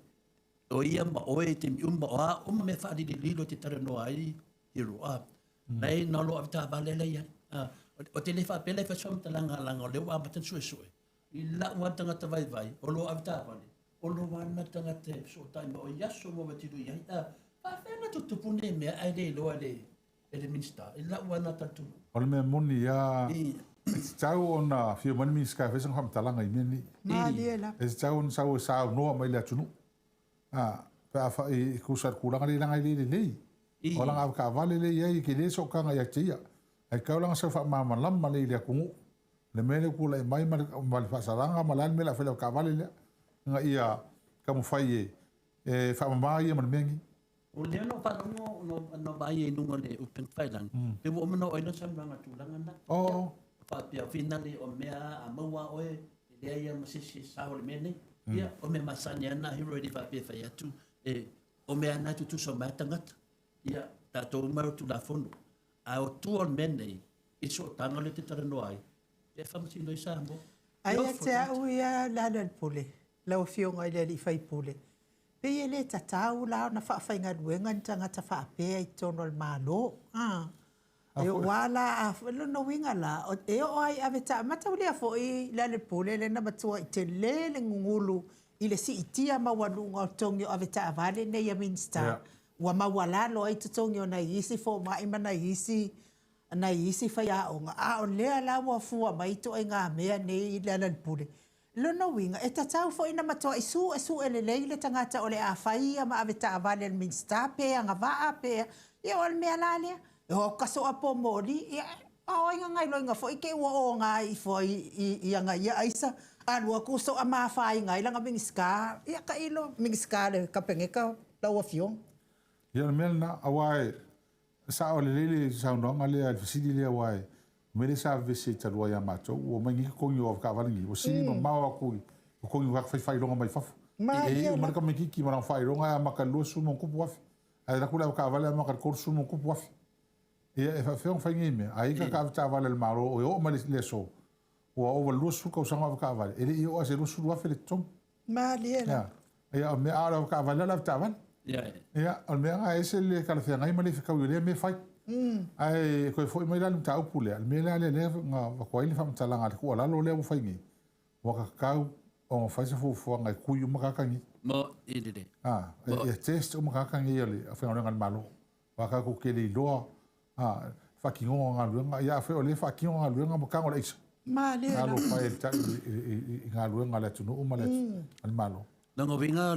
C: o ia ma oe i taimi uma, o a uma mea faalilolilo e te talanoa ai, Hero, a. Nei na o lou avetaavale la e i ai. A, ou te le faapea la e fai se faamatalaga leaga o lea ua amata ona suesue. I lau lava tagata vaivai, o lou avetaavale, o lou lava lena tagata e fesootai mai oe i aso uma ua e tino i ai. A, faapefea ona tutupu nei mea ae le iloa e le, e le Minisita? I lau lava lena talitonuga.
B: O le mea moni lava, e tatau ona afio mai le Minisita e fai sana faamatalaga i mea nei.
A: Malie lava.
B: E tatau ona sau e saunoa mai i le atunuu. A, pe afai e tusa i le tulaga lea leaga e le lelei. O lana avetaavale lea e i ai, e tele sootaga ia te ia. Ae tatau la ona sau faamalamalama lelei i le atunuu le mea lea ua tulai mai ma le, ma le faasalaga ma le a le mea o le a fai i le avetaavale lea, ina ia taumafai e, e faamama ia ma le mea lenei.
C: O lea na ou faalogo na vaai ai i luga o le upega tafailagi, pe ua uma ona oo i ai lana saunoaga i le tulaga lena.
B: Oo.
C: Faapea o finale o mea a maua lava oe, e leai lava ma se isi e sao i le mea nei. Ia, o mea masani lava na hero e le faapea e fai atu, e, o mea lava na e tutusa uma ai tagata. Ia, tatou uma e o Tulafono. A o tua o le mea nei, i le sootaga lea e te talanoa ai, e faamasino ai Samoa.
A: Ae ia te au ia Lealailepule, lau Afioga i le alii faipule, pei e le tatau la ona faafaigaluega ni tagata faapea i totonu o le Malo. A. E oo lava la a, o lona uiga la, e oo lava i ave mataulia foi Lealailepule lea na matuai tele le gugulu i le siitia maualuga o totogi o avetaavale nei a Minisita, ua maualalo ai totogi o nai isi fomai ma nai isi. nai isi faiaoga, a o lea la ua fua mai ituaiga mea nei i Lealailepule. Lona uiga, e tatau foi ona matuai suesue lelei le tagata o le a fai ia ma avetaavale a le Minisita pe agavaa pe a, ia o le mea la lea, e o atu ka soa po moli, ia a o ai na gaioiga foi te i ua oga ifo ai i ana ia aisa, alu atu soa ma afaina ai lana Minisita, ia tailo, Minisita a le Kapeneta lau Afioga.
B: Ia o le mea lena, aua e Sao lelei le saunoaga lea, le fesili lea aua e mea lea sa vevesi ai talu ai ia matou, ua omai nei totogi o avetaavale nei, ua sili mamao atu i totogi o tagata fai faailoga mai fafo. E iu mai le tamaititi ma lana faailoga e amata i le 20 ma ona tupu afe, ae alu atu le avetaavale e amata i le 30 ma ona tupu afe. Ia e faapefea ona fai nei mea? A i ai tagata avetaavale a le Malo e oo mai i le aso, ua ova i le 20 tausaga o avetaavale, e le i oo lava i se 20,000 le totogi.
A: Malie la.
B: Ia, o le mea, a o le avetaavale, o le avetaavale. Ia, o le mea lena e ese le talafeagai ma le fetaui o lea mea e fai. Ae toe foi mai la i le mataupu lea, le mea la lea lea na avatu ai le faamatalaga a le tuualalo lea ua fai nei, ua tatau ona fai se fuafuaga e tui uma tagata nei.
C: Mo i lelei.
B: A, e test uma tagata nei o le aufaigaluega a le Malo. Aua tatou te le iloa a, faatinoga o galuega, ia afai o lea e faatino galuega ma tago le aisa.
A: Malie
B: lava. Talofa e i galuega a le atunuu ma le Malo.
C: Lona uiga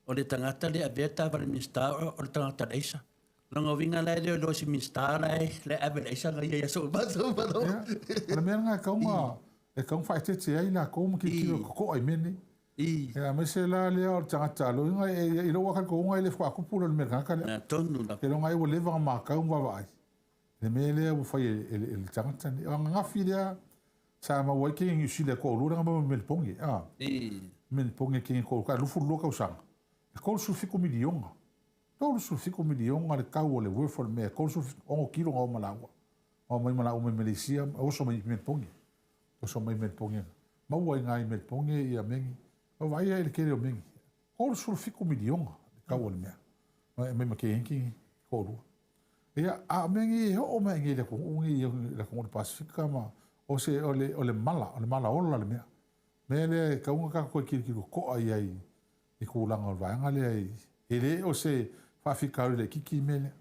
C: o le tagata lea e avea le taavale Minisita o le tagata le aisa. Lona uiga la e le o iloa e se Minisita la e ave le aisa na ia i aso uma aso uma.
B: Ia, o le mea lena e tatau ona e tatau ona faaeteete ai latou ma tilotilo totoa i mea nei. Ia, aemaise la lea o le tagata loiga i lou lava talitonuga e le faatoa tupu lea o le mea i le tagata lea.
C: Tonu lava.
B: Seiloga ai ua leva ona matau ma vaavaai i le mea lea ua fai e le tagata lenei. O ananafi lea sa maua ai kegi Niu Sila e toalua lea na maua mai Melipoge, a. Melipoge kegi toalua, 22 tausaga, e 37 miliona. 37 miliona le tau o le worth o le mea, e 36 kilo na o ma laua. Na omai ma laua mai Maleisia, oso mai Melipoge. Oso mai Melipoge. Maua i nai Melipoge ia megi. O vaai ai i le tele o megi. 37 miliona le tau o le mea. E mai ma kegi toalua. Ia, a o mea nei e oo mai nei i le atunuu nei, i le atunuu o le Pasefika ma o se, o le, o le mala, o le mala ola le mea. Mea lea e tatau ona tatou toe tilotilo totoa i ai i tulaga o le vaega lea i, e le o se faafitauli laitiiti le mea lea.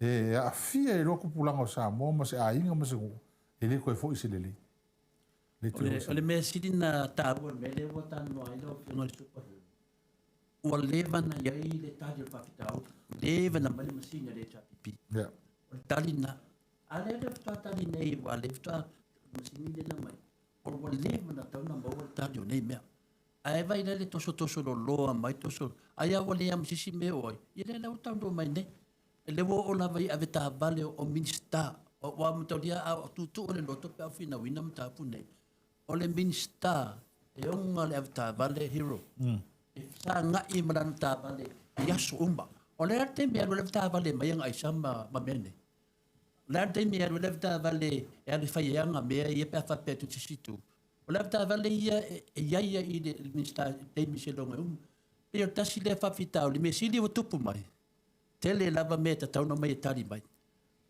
B: E aafia ai loa tupulaga o Samoa ma se aiga ma se nuu, e le toe foi se lelei.
C: Le toe foi se. O le mea sili na taua i le mea lea ua talanoa ai lau Afioga i le Super Hero, ua leva na i ai le tali o le faafitauli, leva na aumai le masini a le HRPP. O le tali lena. A lea lea faatoa tali nei, aua lea faatoa masini lea na aumai, ua leva na tatau ona maua le tali o nei mea. Ae vaai la le tosotoso loloa mai toso, ai a ua le ama se isi mea o ai, ia lea la ua taunuu mai nei. Lea ua oo lava i avetaavale o Minisita, ua mataulia a o tuutuu le loto pe a o finauina mataupu nei. O le Minisita e ona le avetaavale Hero, e fesagai ma lana taavale i aso uma. O le a le taimi e alu ai le avetaavale mai ana aisa ma mea nei? O le a le taimi e alu ai le avetaavale e alu e fai ai ana mea ia pe a faapea atu i se isi itu? O le avetaavale ia e i ai ia i le Minisita i taimi seiloga e uma. Pei o le tasi lea faafitauli, mea sili ua tupu mai, tele lava mea e tatau ona omai e tali mai.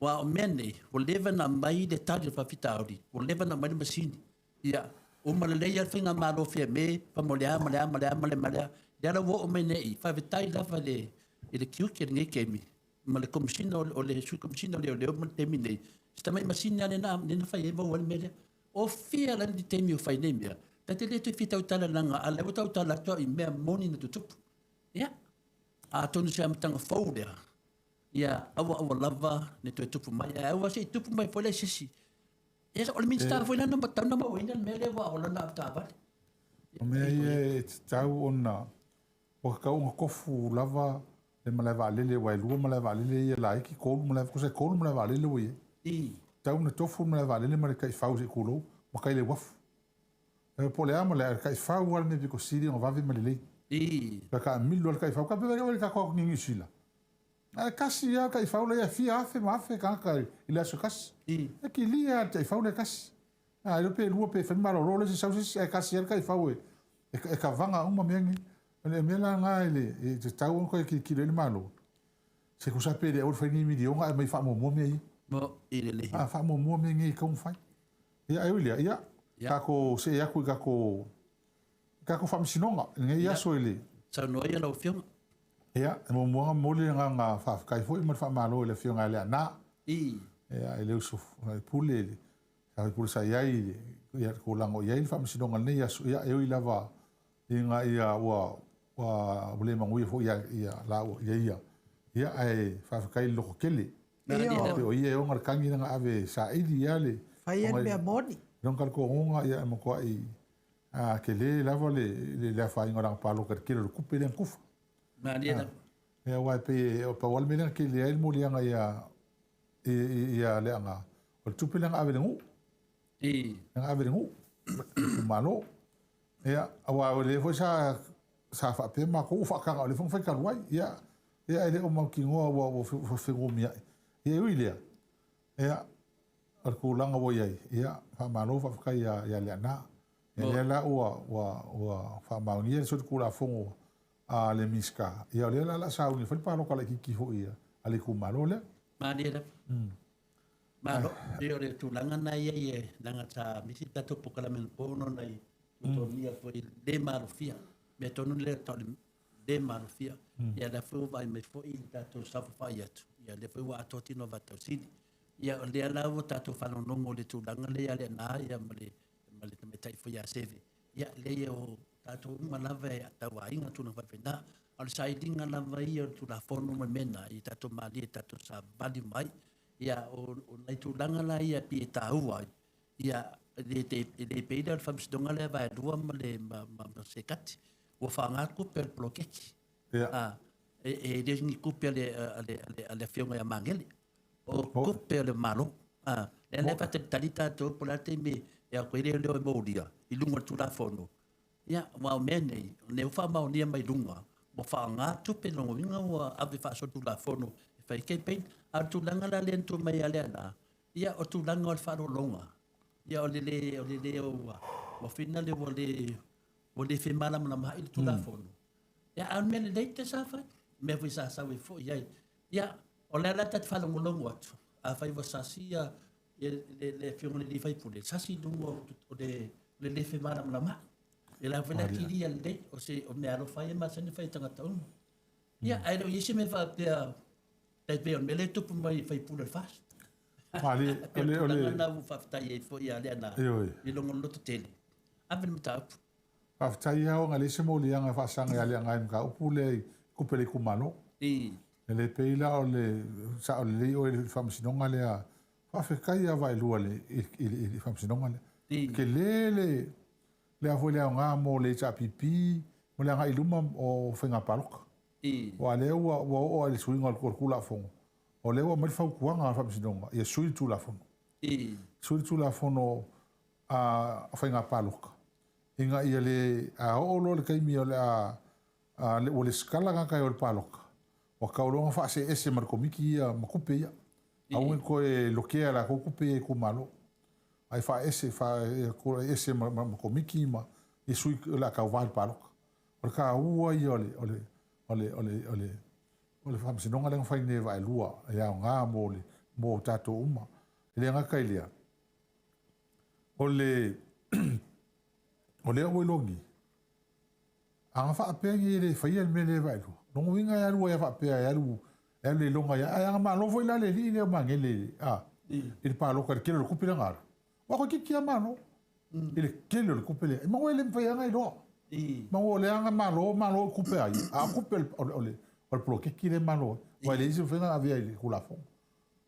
C: Aua o mea nei, ua leva ona aumai le tali o le faafitauli, ua leva ona aumai le masini. Ia, uma lelei lava le faigamalo Fiame, fai mai o le a ma le a ma le a ma le a, lea la ua oo mai nei, faafetai lava i le tiute i lenei taimi, ma le Komesina o le Sui Komesina o Leoleo ma le taimi nei, si tamai masini lava lea na fai ai maua ai le mea lea. O fea la le taimi o fai nei mea? Ta te le toe fia tautala leaga a o lea ua tautala atu au i mea moni na tutupu. Ia, atonu se amataga fou lea, ia aua aua lava ne toe tupu mai, ae aua se i tupu mai foi la i se isi. Ia, o le Minisita foi lea na tatau ona mauaina le mea lea aua o lana avetaavale.
B: O mea ia e tatau ona Ua tatau ona tofu lava le malae vaalele aua e lua malae vaalele ia laiti, tolu malae, tusa e tolu malae vaalele ua i ai. Tatau ona tofu le malae vaalele ma le taifau se i tulou, ma tai le uafu. Po o le a ma le a, o le taifau lava le mea pito sili ona vave ma lelei. Pe a taamilo lava le taifau, ka pe le tatou atu nei i Niu Sila. Ae tasi lava le taifau la e fia afe ma afe tagata i le aso e tasi. E kilia lava le taifau lea e tasi. A iloa pe lua pe fai malolo le isi sau se isi ae tasi lava le taifau e e kavaga uma mea nei. O le mea la lena e le e tatau ona toe tilotilo i ai le Malo, se tusa pe le aua le fai ni miliona ae aumai faamuamua mea ia.
C: Mo i lelei.
B: A faamuamua mea nei e tatau ona fai. Ia ae ui i lea, ia tatou see atu i tatou i tatou faamasinoga i lenei aso i le.
C: Saunoa ia lau Afioga.
B: Ia, e muamua ona momoli le agaga faafetai foi ma le faamalo i le Afioga ia Leaana. Ia, e le uso faipule, le faipule sa i ai, ia, le tulaga o i ai le faamasinoga i lenei aso, ia, e ui lava ina ia ua ua le manuia foi ia ia laua ia ia, ia, ae faafetai i le loto tele. Io. O ia e ona le tagi lea na ave e saili ia le
A: Fai le mea moni.
B: Lona talitonuga, ia, e matuai tele lava le le afaina o lana palota i le tele o le tupe lea na tufa.
C: Malie lava.
B: Ia, aua e pei e pau lava le mea lea na tele ai le moliaga ia ia Leaga, o le tupe lea na ave i le nuu. Na ave i le nuu, itumalo. Ia, aua o lea foi sa sa faapea matou ua faataga o lea foi na fai talu ai. Ia, ia e le o mautinoa ua ua fenumiai. Ia e ui i lea, ia, o le tulaga ua i ai, ia, faamalo faafetai ia ia Leaana. Ia lea la ua ua ua faamaonia le solitulafono a le Minisita, ia o lea la o le a sauni e fai le palota laitiiti foi a le itumalo lea.
C: Malie lava. Malo, e o le tulaga na ia i leaga sa misi tatou polokalame anapo ona nai tutogia foi le malofia. Mea tonu lea tau le le malofia. Ia lea foi ua vaai mai foi i le tatou saofafai atu. Ia lea foi ua atoa tino o Vaatausili. Ia o lea la ua tatou faalogologo i le tulaga lea ia Leaana ia ma le ma le tamaitai foi ia Seve. Ia leai o tatou uma lava e tauaiga tulaga faapena. A o le sailiga lava ia o le Tulafono ma le mea lena, ia tatou malie, tatou savali mai. Ia o nai tulaga la ia e pei e taua ai, ia e le e le pei lea o le faamasinoga lea vaelua ma le ma, ma, ma Sekati. Ua faaaoga tupe a le poloketi.
B: Ia.
C: E le o ni tupe a le, a le, a le afioga ia Magele. O tupe o le Malo. A, lea la e faatalitali tatou po o le a le taimi e o atu ai leoleo e molia i luga o le Tulafono. Ia, aua o mea nei, o lea ua faamaonia mai luga, ua faaaoga tupe, lona uiga ua ave faasolitulafono e fai ai campaign. A o le tulaga la lea na tuu mai ia Leaana, ia o tulaga o le faaaloaloga, ia o le le, o le le ua, ua fina le ua le, ua le femalamalamaai le Tulafono. Ia, a o le mea lelei te sa fai, mea foi sa sau ai foi i ai. Ia, o lea la ta te faalogologo atu, afai ua sasia le le afioga i le sui usufono, sasi i luga o le le le femalamalamaai. E la foi la kilia lelei, o se o mea alofa ia e masani ona fai e tagata uma. Ia, ae le o i ai se mea faapea, tai pei o le mea lea e tupu mai i sui usufono o le FAST.
B: Malie,
C: o le, o le... Tulaga na ua faafetai ai foi ia Leaana, i lona lototele, ave le mataupu.
B: Faafetai lava ona e leai se moliaga e faasaga ia Leaana i le mataupu lea i tupe a le itumalo. E le pei la o le sao lelei oe i le faamasinoga lea. Faafetai lava Vaelua i le faamasinoga lea. Tele le le foi le aoga mo le HRPP mo le agai i luma o faiga palota. Aua o lea ua oo lava i le suiga o le Tulafono, o lea ua aumai le fautuaga a le faamasinoga ia sui le Tulafono. Sui le Tulafono a faiga palota ina ia le a oo loa le taimi o le a ua lesitala tagata e o i le palota, ua tau loa ona faasee ese ma le komiti ia ma tupe ia. Aua ne i toe lokea e latou tupe ia i itumalo. Ae faaese, ese ma, ma, ma komiti ma i sui o le a tauva i le palota. O le taua ia o le, o le, o le, o le, o le, o le faamasinoga lea na fai nei e Vaelua e aoga mo le mo tatou uma. E le gata i lea, o le o lea ua ilogi, a faapea nei e le faia le mea lea e Vaelua, lona uiga e alu ai faapea e alu e alu le iloga ia, ae aga malo foi la le alii lea o Magele a i le palota i le tele o le tupe lea na alu. Ua toeitiiti lava malo i le tele o le tupe lea. E maua e le mafai lava ona iloa. Maua o lea aga malo, malo i tupe a ia, a o tupe o le, o le, o le poloketi lea e malo ai. Aua e leai se mafai ona avea i le Tulafono.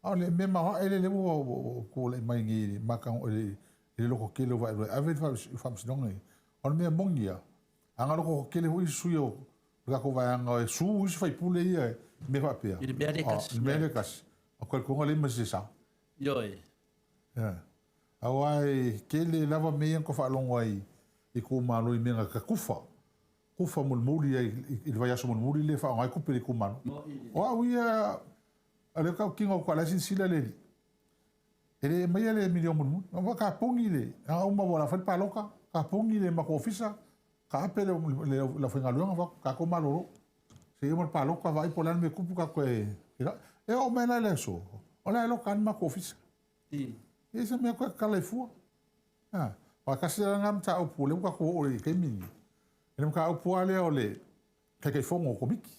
B: A o le mea maoae lea ua tulai mai nei i le matago i le loto tele o Vaelua e ave i le faamasinoga nei. O le mea moni lava, a na loto tele foi isi sui o le tatou vaega e su isi faipule ia i mea faapea.
C: I le mea lea e tasi.
B: I le mea lea e tasi. O talitonu e leai ma se sao.
C: Ioe.
B: Yeah. Aua e tele lava mea ia na tou faalogo ai i itumalo i mea na kufa. Kufa mulimuli ai i le vaiaso mulimuli lea e faaaoga ai tupe i le itumalo. O au ia, o lea tautino atu a o la e silasila le alii. E le aumaia le miliona mulimuli. Aua tapuni le, a uma ua fai le palota, tapuni le matou ofisa, taape le le aufaigaluega fai atu, tatou malolo. Se i uma le palota vaai po o le a le mea e tupu tatou e E oo mai la i le aso, o la e loka lava le matou ofisa. E leai se mea toe tatala ai fua. Aua tasi la lena mataupu o lea ua tatou oo i le taimi lenei. I le mataupu lava lea o le Taitaifono o Komiti.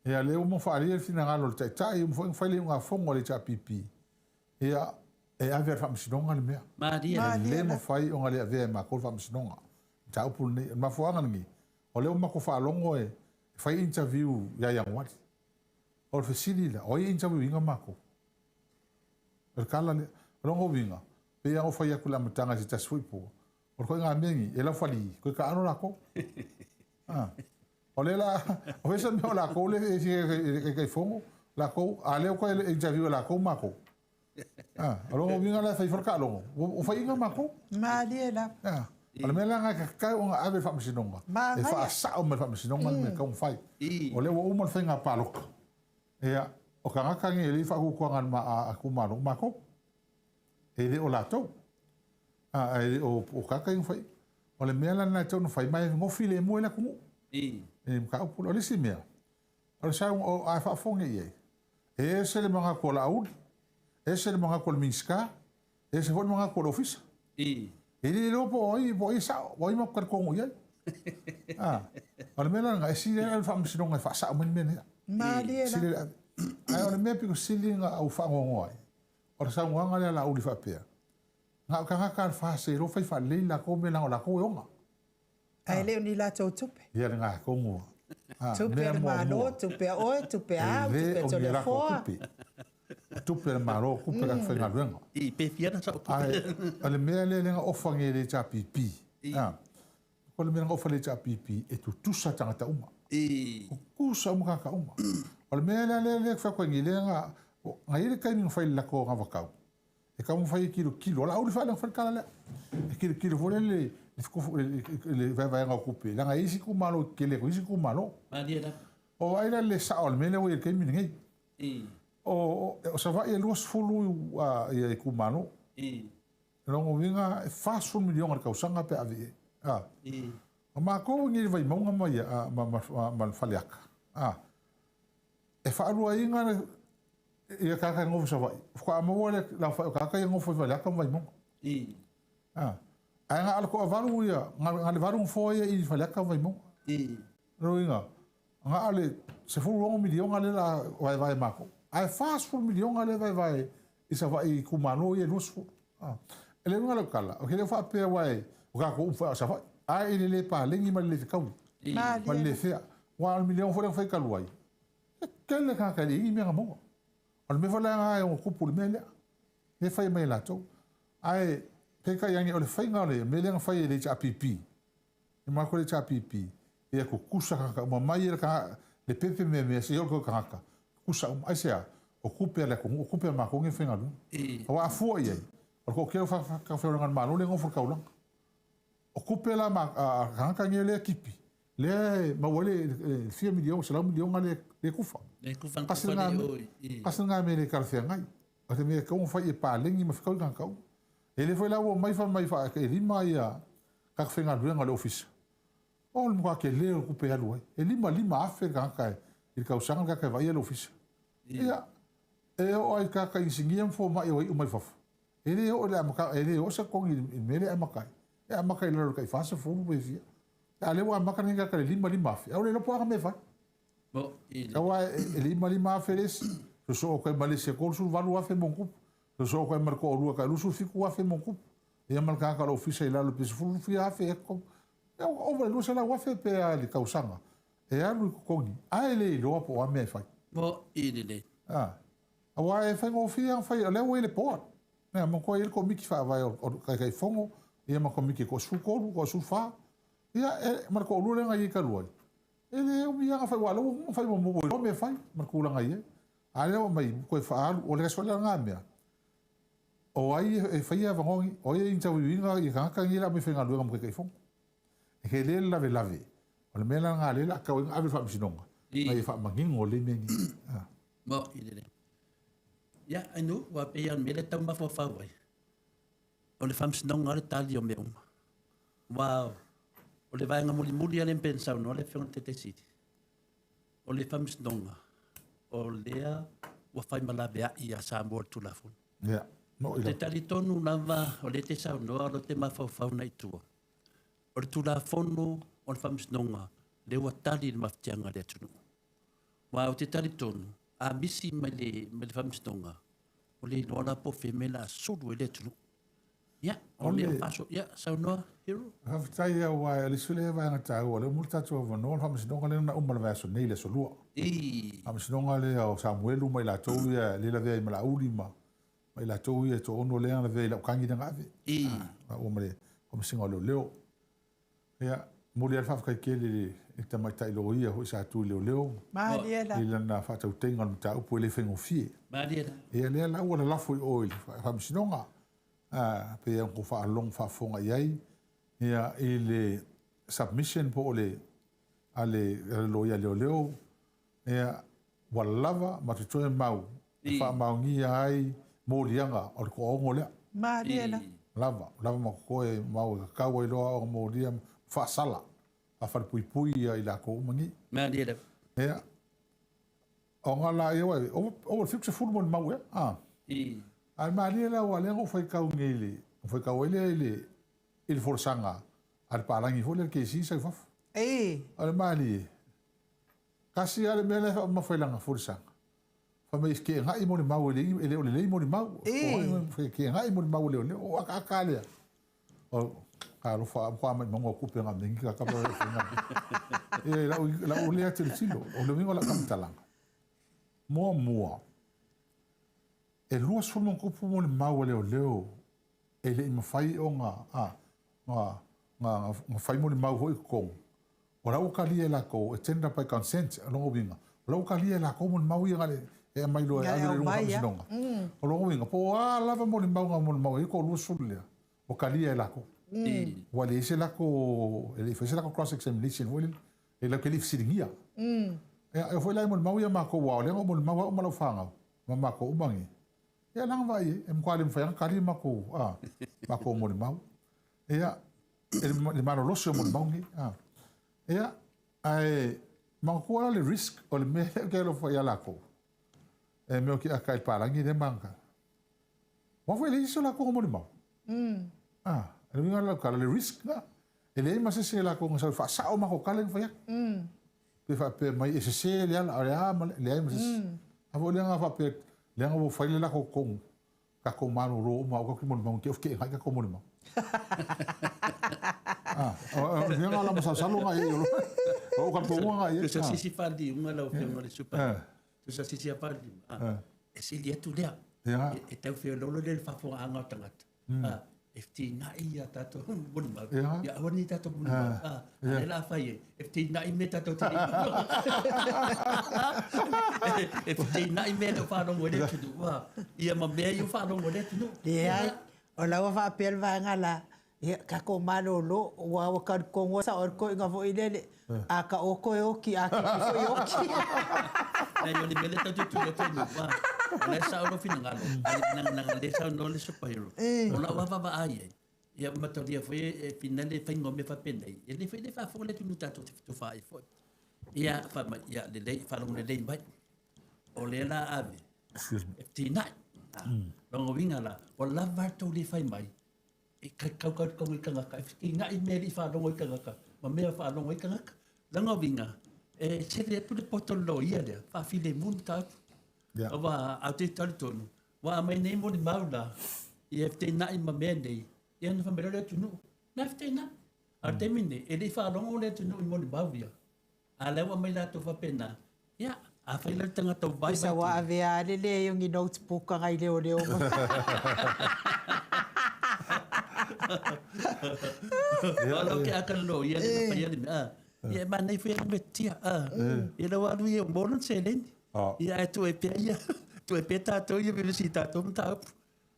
B: Ia lea ua faaalia le finagalo o le Taitai, ua uma foi ona fai le iugafono a le HRPP. Ia, e ave i le Faamasinoga le mea.
C: Malie.
B: E le mafai ona le avea e matou le Faamasinoga mataupu lenei. O le mafuaaga lenei, o lea ua matou faalogo e fai interview ia Ianuari. O le fesili la, o ai e interview ina matou? O le tala lea. O lona uiga, pei lava ona ou fai atu i le amataga i se tasi foi po, o le ituaiga mea lenei, e laufali, toe taalo latou. Ah. O lea la, o fea se mea o latou lea e fia i le Taitaifono, latou, a o lea ua toe interview e latou matou. Ah, o lona uiga la e fai foi le taalogo, ua faiaina matou.
A: Malie lava.
B: Ah. O le mea la lena e tatau ona ave i le Faamasinoga, e faasao mai e le Faamasinoga le mea e tatau ona fai. O lea ua uma le faiga palota. Ia, o tagata nei e le i faatuatuaga a itumalo, o matou. E le o latou. A, e le o, o tagata ia na fai. O le mea la lena e tatau ona fai, ma e gofi lemu ai le atunuu. I le mataupu lea. O le isi mea, o le sau, o, a faafofoga i ai, e ese le manatu o Laauli, ese le manatu o le Minisita, ese foi le manatu o le Ofisa. E le iloa po o ai, po o ai e sao, po o ai matou talitonu i ai. A, o le mea la lena, e sili ai le Faamasinoga e faasao mai le mea lea.
A: Malie la.
B: Sili le ave. Ae o le mea pito sili ona ou faanoanoa ai, o le saunoaga lea a Laauli faapea, na o tagata a le FAST e iloa fai faalelei latou mea leaga o latou e ona.
A: Ae le o ni latou tupe.
B: Ia lena tonu.
A: Tupe a le Malo, tupe a oe, tupe a au, tupe a Toleafoa.
B: E le o ni latou tupe. O tupe a le Malo, tupe a le faigaluega.
C: I, pe fia na sau tupe.
B: Ae o le mea lea na ofa nei e le HRPP. O le mea na ofa e le HRPP, e tutusa tagata uma. Tutusa uma tagata uma. O le mea lea lea fai atu ai nei, lea na, na i ai le taimi na fai le latou anavatau, e taumafai e tilotilo, o Laauli foi lea na fai le tala lea, e tilotilo foi lea le vaevaega o tupe, leaga e i ai isi itumalo e tetele atu i isi itumalo.
C: Malie lava.
B: O ai la le sao o le mea lea ua i ai i le taimi lenei. O Savaii e 20 ia itumalo. O lona uiga e 40 miliona i le tausaga pe a ave i ai. O matou i nei i le Vaimauga ma ia, ma le Faleata, e faaluaina ia tagata e nofo i Savaii, faatoa maua le aofai o tagata ia e nofo i Faleata ma Vaimauga. Ae na o le toavalu ia, na o le 8 nofoa ia i Faleata ma Vaimauga. O lona uiga, na o le 16 miliona lea o le a vaevae e matou. Ae 40 miliona lea e vaevae i Savaii i itumalo ia e 20. E le uiga lau tala, ou te le o faapea aua o tatou uma foi lava o Savaii. Ae i le le paleni ma le le fetaui, ma le le fea. Aua o le miliona foi lea na fai talu ai, e tele tagata e le i ai ni mea na maua. O le mea foi lea e ono tupu le mea lea, lea e fai mai e latou. Ae peitai ane o le faiga o le mea lea na fai e le HRPP, e manatu le HRPP, ia tutusa tagata uma mai e le pepe meamea seia oo i le tagata, tutusa uma. Aisea? O tupe a le atunuu, o tupe a matou nei e faigaluega. Aua a fua i ai, o le toatele o faafaigaluega a le Malo lea e nofo i le taulaga. O tupe la a tagata nei lea e tipi, lea e maua ai le fia miliona, 100 miliona lea e tufa. Tasi lena mea e le talafeagai. O le mea e tatau ona fai ia paleni ma fetaui tagata uma. E le foi la ua omai fai mai e 5 ia tagata faigaluega o le ofisa. O le matua tele o le tupe e alu ai. E 5 5,000 le tagata i le tausaga le tagata e vaaia le ofisa. Ia, e oo lava i tagata inisinia ma fomai o iu mai fafo. E le oo i le amata, e le oo se totogi i le mea lea e amata ai. E amata i lalo i le tai 40 pe fia. A o lea ua amata lenei tagata i le 5 5,000. Ae ua le iloa po o a ana mea e fai. Aua e 5 5,000 le isi, sosoo atu ai ma le isi e 38,000 ma ona tupu, sosoo atu ai ma le toalua tai 27,000 ma ona tupu. Ia ma le tagata o le ofisa i lalo pe sefulu fia afe ea totogi. Ia ua ova i le 200,000 pe a i le tausaga e alu i totogi, ae le iloa po o a mea e fai. Aua e faigofie ona fai, o lea ua i le board. Ia, manatua e i ai le komiti faavae o Taitaifono, ia ma komiti e toa-13, toa-14, ia, e, ma le toalua lea na i ai talu ai. E le umi lava ona fai, aua o lea ua uma ona fai muamua, ua iloa mea e fai ma le tulaga e i ai. A o lea ua aumai toe faaalu, o le aso lea lena mea, o ai e faia avanoa nei, o ai e interview ina ia tagata nei o le a aumai e faigaluega ma Taitaifono. E tele le lavelave, o le mea la lena lea o le a tau ai ona ave i le Faamasinoga, ina ia faamanino lelei mea nei.
C: Mo i lelei. Ia, Ainuu, ua pei lava o le mea lea e tau mafaufau ai, o le Faamasinoga lava le tali o mea uma. Aua o le vaega mulimuli lava lea pei ona saunoa le Afioga i le Taitai Sili, o le Faamasinoga, o lea ua fai ma laveai ia Samoa i le Tulafono.
B: Ia, mo
C: i Ou te talitonu lava o lea e te saunoa o lo te mafaufau agai i tua. O le Tulafono o le Faamasinoga lea ua tali i le mafatiaga a le atunuu. Aua ou te talitonu, a misi mai le, mai le Faamasinoga, Ua le iloa la po o fea mea o le a sulu ai le atunuu. Ia, o le faaso, ia, saunoa, Hero.
B: Faafetai aua o le isi lea vaega taua, lea ua maua le tatou avanoa, o le faamasinoga lea na uma i le vaiaso nei i le aso Lua. Faamasinoga lea o Samuelu ma i latou ia lea e lavea ai ma Laauli ma i latou ia e toaono lea na lavea i lau kagi lea na ave. Ua ma le Komesina o Leoleo. Ia, momoli lava le faafetai tele i le tamaitai loia foi sa tu i leoleo.
A: Malie la.
B: I lana faatautaiga o le mataupu e le faigofie.
C: Malie la.
B: Ia, lea la ua lalafo i o i le Faamasinoga, a, pei ona tou faalogo faafofoga i ai, ia, i le submission po o le a le loia leoleo, ia, ua lava ma totoe mau e faamaonia ai moliaga o le toaono lea.
A: Malie la.
B: Lava, lava ma totoe mau e tatau ai loa ona molia ma faasala, faafalepuipui ia i latou uma nei.
C: Malie la.
B: Ia, ona la, ia, ua, ua 70 mo le mau ea. Ah. Ae malie la, ua lea na ou faitau nei i le, na faitau ai lea i le, i le folasaga a le palagi foi lea le KC sa i fafo. O le malie, Tasi lava le mea la e faamamafa i lana folisaga, fai mai e feteenai molimau e le, e le o lelei molimau. Feteenai molimau e leoleo. O akaaka lea. O, talofa, a matua maimauga o tupe na megi ka kapa e whainga. E, lau, lau lea tilotilo, o le uiga o lau faamatalaga. Muamua, e 20 ma tupu molimau a leoleo e le i mafai ona, a, na, na, na fai molimau foi i totonu. O la ua talia e latou, e tender by consent, o lona uiga, o la ua talia e latou molimau ia na le, e aumai loa e ave i luga o faamasinoga. O lona uiga, po o a lava molimau na molimau ai, ko 20 lea, ua talia e latou. Ua leai se latou, e le i faia se latou cross examination foi lele, e latou te le i fesiligia. Ia, e oo foi la i molimau ia a matou, aua o lea na ou molimau au ma lau fanau, ma matou uma nei. Ia, leaga vaai i ai, e matua le mafai lava ona tali matou, a, matou molimau. Ia, e le malolosi o molimau nei. A. Ia, ae manatua la le risk o le mea lea ou te alofa ia latou. E mea o ke aka i palagi lea manga. Wa foi le isi o latou molimau. Ah, le uiga o lau tala, le risk na. E leai ma se isi o latou na sau e faasao matou tala na fai atu. Pe faapea mai e sese le ala, o le a ma le, leai ma se isi. A foi lea na faapea, leaga ua fai le latou tonu, tatou malolo uma, aua tatou te molimau, te ofi ke'enai tatou molimau. Ah, o le mea na la masalosalo na i ai, o o talitonuga na i ai.
C: Tusa sisi faaliuga lau Afioga i le Super. Tusa sisi faaliuga. E sili atu lea. E tau feoloolo lea i le faafofogaaga o tagata. E fetinai ia tatou molimau. Ia aua nei tatou molimau. A lea la fai ai, e fetinai mea tatou te E fetinai mea le faalogo i le atunuu. Ia ma mea ia faalogo i le atunuu.
A: Leai, o la ua faapea le vaega la, ia tatou malolo, ua ua talitonu sao ai le toeaina foi lele, a ta oto e oti, a tipi foi e oti.
C: Leai, o le mea lea tatou te tuli atu ai i luga, o la e sao lou finagalo, ae leaga o lea e saunoa le superhero. O lau lava vaai i ai, ia mataulia foi e fina le faiga o mea faapenei, e lelei foi le faafofoga le atunuu tatou te fetufaai foi. Ia, fai mai, ia lelei, faalogo lelei mai, o lea la ave, e fetinai. Lona uiga la, ua lava le tou le fai mai, e kaukau i tagata, e fetinai mea e le i faalogo i tagata, ma mea e faalogo ai tagata. Lona uiga, e sele atu le poto i le loia lea, faafilemu le mataupu.
B: Yeah.
C: Aua a te talitonu, ua aumai nei molimau la, ia e fetinai ma mea nei, ia ona fai mai loa le atunuu, na e fetinai. A o le taimi lenei, e le i faalogo le atunuu i molimau ia. A lea ua aumai latou faapena, ia, afai la le tagata ua vaivai
A: Tusa ua avea lava le leai o ni notebook a nai leoleo ma.
C: O lau ke aka loia le na faia le mea. Ia e manaia foi ana mea tia. Ia lau alu ia o lona seleni. Ia ae tuu ai pea ia, tuu ai pea tatou ia vevesi i tatou mataupu.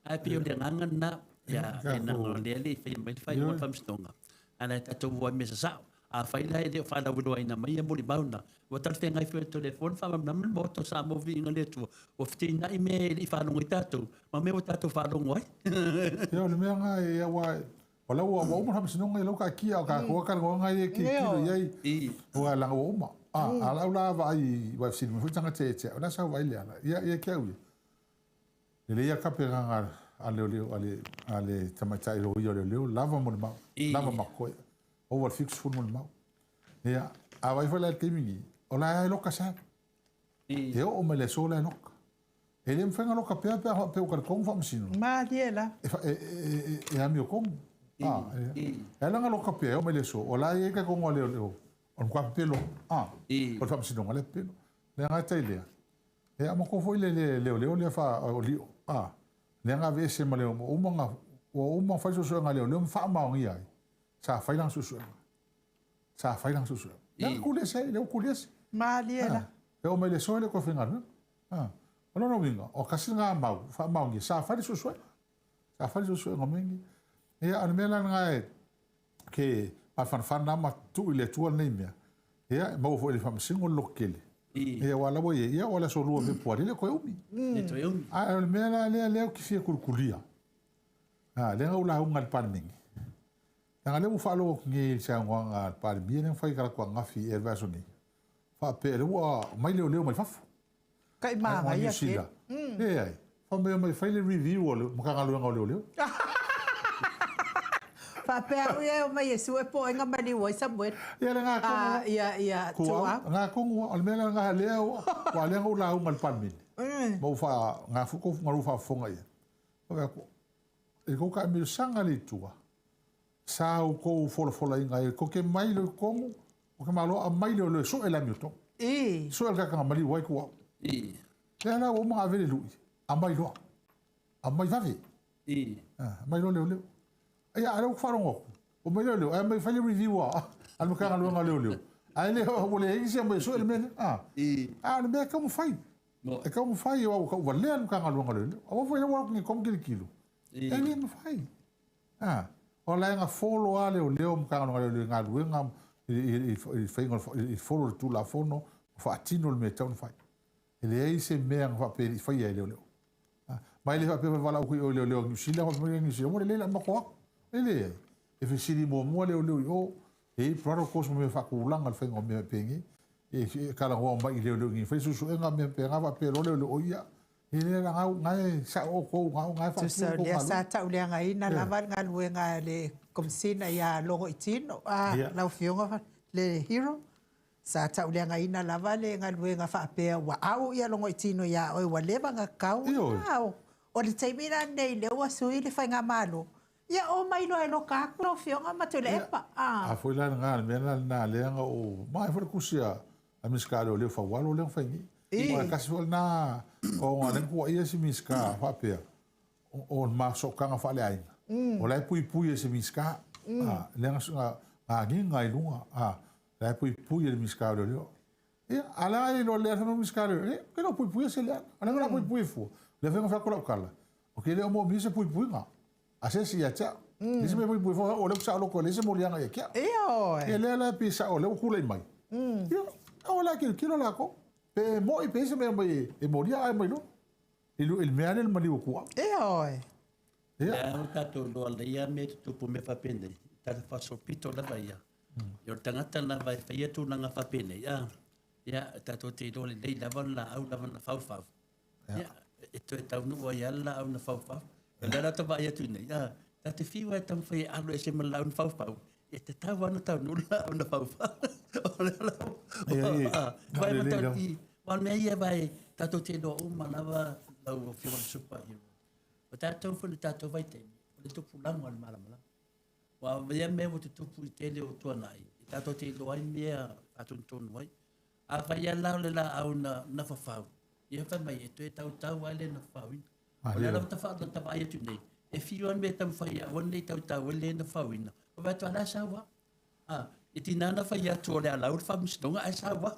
C: Ae pei o le agaga lena, ia, e na o lea le i faia mai le faaiuga o le Faamasinoga, a o la e tatou o ai i mea sasao. Afai la e le o faalauiloaina mai ia molimau na, ua talafeagai foi i le telefoni faamalamalama le Maota o Samoa Viiga i le Atua, ua feteenai mea e le i faalogo ai tatou ma mea ua tatou faalogo ai.
B: Ia, o le mea lena, ia, aua o la ua uma le Faamasinoga, ia la ua taatia, a o tatou lava talanoaga ia e tilotilo i ai, aua leaga ua uma. A o lau la vaai, aua e fesili mai foi tagata ia te au, o le a sau vaai Leala? Ia, ia te au ia. Lelei lava tapenaga a leoleo a le a le tamaitai loia o leoleo lava molimau, lava ma koe. Ova le 70 molimau. Ia, a vaai foi la i le taimi nei, o la e loka sa. E oo mai le aso la e loka. E le mafai ona loka pea pe a faapea ua talitonu faamasino.
A: Malie la.
B: E, e, e, e, e amiotonu. Ah, e, e ala ona loka pea, e oo mai le aso, o la e i ai talitonuga o leoleo, o le matua pepelo. Ah, o le faamasinoga lea pepelo. Leaga e tai lea. E a matou foi le le leoleo lea fa o lio. Ah, lea na aveese ma le ua uma ona ua uma ona fai suesuega a leoleo ma faamaonia ai. Sa fai lana suesuega. Sa fai lana suesuega. Lea na tuli ese ai, lea ua tuli ese.
A: Malie la.
B: E oo mai le aso e le o toe faigaluega. Ah, o lona uiga, o tasi lena mau faamaonia, sa fai le suesuega. Sa fai le suesuega o mea nei. Ia, o le mea la lena e ke mafanafana lava ma tuu i le Atua lenei mea. Ia, e maua foi e le Faamasino le lototele. Ia, aua o la ua i ai, ia o le aso 2 o Fepuari, e le o toe umi.
C: Le toe umi.
B: Ae o le mea la lea, lea ou te fia kulikulia, a, lea na ou lauga i le Palemene. Leaga lea ua faalogo atu nei i le saunoaga a le Palemia lea na fai talaatu ananafi ea i le vaiaso nei, faapea lea ua aumai leoleo mai fafo.
A: Kai manaia tele.
B: Leai, fai mai omai e fai le review a le Matagaluega o Leoleo.
A: Faapea au ia e omai e sue po o ai na maliu ai Samuel.
B: Ia le na tonu
A: lava. Ia, ia, Tuau.
B: Na tonu lava. O le mea la lena lea ua, aua lea na ou lauga i le Palemene. Ma ou faa, na foi tou, na lou faafofoga i ai. Fai atu, i tou taamilosaga lea i tua, sa outou folafolaina ai, tou te mai loa i totonu, o ke Malo aumai leoleo e sue le amiotonu. Sue le tagata na maliu ai Tuau. Lea la ua uma ona ave le lui, aumai loa. Aumai vave. Aumai loa leoleo. Ia, a o lea ua faalogo atu, ua aumai leoleo, ae aumai fai le review a le Matagaluega o Leoleo. Ae le, ua leai nisi e aumai e sue le mea lea. A o le mea e tatau ona fai. E tatau ona fai, aua ua tauvalea le Matagaluega o Leoleo. Aua foi lea ua o atu nei tonu tilotilo, e le mafai. A, o la e na follow lava leoleo ma Matagaluega o Leoleo i galuega i le faiga o le, i follow le Tulafono ma faatino le mea e tatau ona fai. E leai se mea na faapea e le i faia e leoleo. A, ma e le faapea e valaau atu i o i leoleo a Niu Sila, faapea mai Niu Sila, ua lelei le a matou o atu. E leai. E fesili muamua leoleo i o, e i ai protocols ma mea faatulaga i le faiga o mea faapenei. E talanoa mai i leoleo i fai suesuega mea faapena faapea loa leoleo, o ia, E le la gau, na e sao outou, gau, na e
A: faatino Tusa o lea sa tauleagaina lava le galuega a le Komesina ia Logoitino, a, lau Afioga le Hero, sa tauleagaina lava le galuega faapea ua au ia Logoitino ia oe ua leva ona tatau ona o le taimi la lenei lea ua sui le faigamalo, ia omai loa e loka atu lau Afioga ma Tuilaepa,
B: a. A foi la lena, le mea la lena lea na ou, maea foi le tusi a a Minisita o Leoleo Faualo lea na fai nei. Aua e tasi foi lena ona lea na tuuaia isi Minisita faapea, o le ma sootaga faaleaiga, o la e puipui e se Minisita. Lea na agiga ai luga, la e puipui e le Minisita o Leoleo. Ia, a o le a iloa lea le Minisita o Leoleo, ou te le o puipuia se leaga. O le a la puipui fua? O lea foi na fai atu lau tala, ou te le o moomia se puipuiga. A se isi ia te au. Le isi mea puipui foi, o lea ua saoloto e leai se moliaga ia te au.
A: Ioe.
B: Ia lea la e pei sao o lea ua tulai mai. Ia, o la e tilotilo latou. Pe moi pe i ai se mea mai e molia ae mai loa. I le mea lea le maliu o Tuau.
A: Ioe.
B: Ia.
C: Lea ua tatou iloa lelei lava mea e tutupu mea faapenei, tala faasolopito lava ia. Ia o le tagata lava e faia tulaga faapenei, a, ia, tatou te iloa lelei lava le laau lava na faufau. Ia, e toe taunuu ai lava le laau na faufau. O lea la ta vaai atu nei, a, ta te fiu lava e taumafai e alo ese ma le laau na faufau, e tatau lava ona taunuu le laau na faufau. O lea la,
B: a,
C: vai ma tau i, aua o le mea ia vai, tatou te iloa uma lava lau Afioga i le Super Hero. O tatou foi i le tatou vaitaimi, o le tupulaga o le malamalama. Aua o ia mea ua tutupu i tele o tuanai, e tatou te iloa ai mea faatonutonu ai. Afai lava la o le laau na, na fafau, ia fai mai e toe tautau lava le na fafauina. O le ala ua ta vaai atu nei, e fiu lava le mea e taumafai e aua ne i tautau ai le na fafauina, ua vaai atu a la e sau lava. A, e tiga ona fai atu o le a lau le faamasinoga ae sau lava.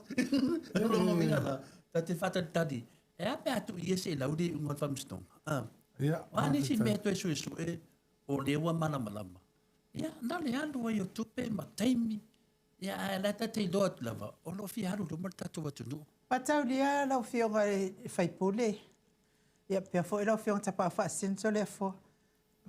C: O lona uiga la, ta te faatalitali, e a pe a tuu ia se i lau le iuga o le faamasinoga. A, o a nisi mea toe suesue o lea ua malamalama, ia na o le alu ai o tupe ma taimi, Ia, ae la ta te iloa atu lava, o lo o fia alu i luma le tatou atunuu.
A: Mataulia lau Afioga i le sui usufono, ia faapea foi lau Afioga Tapaau Faasisina Toleafoa,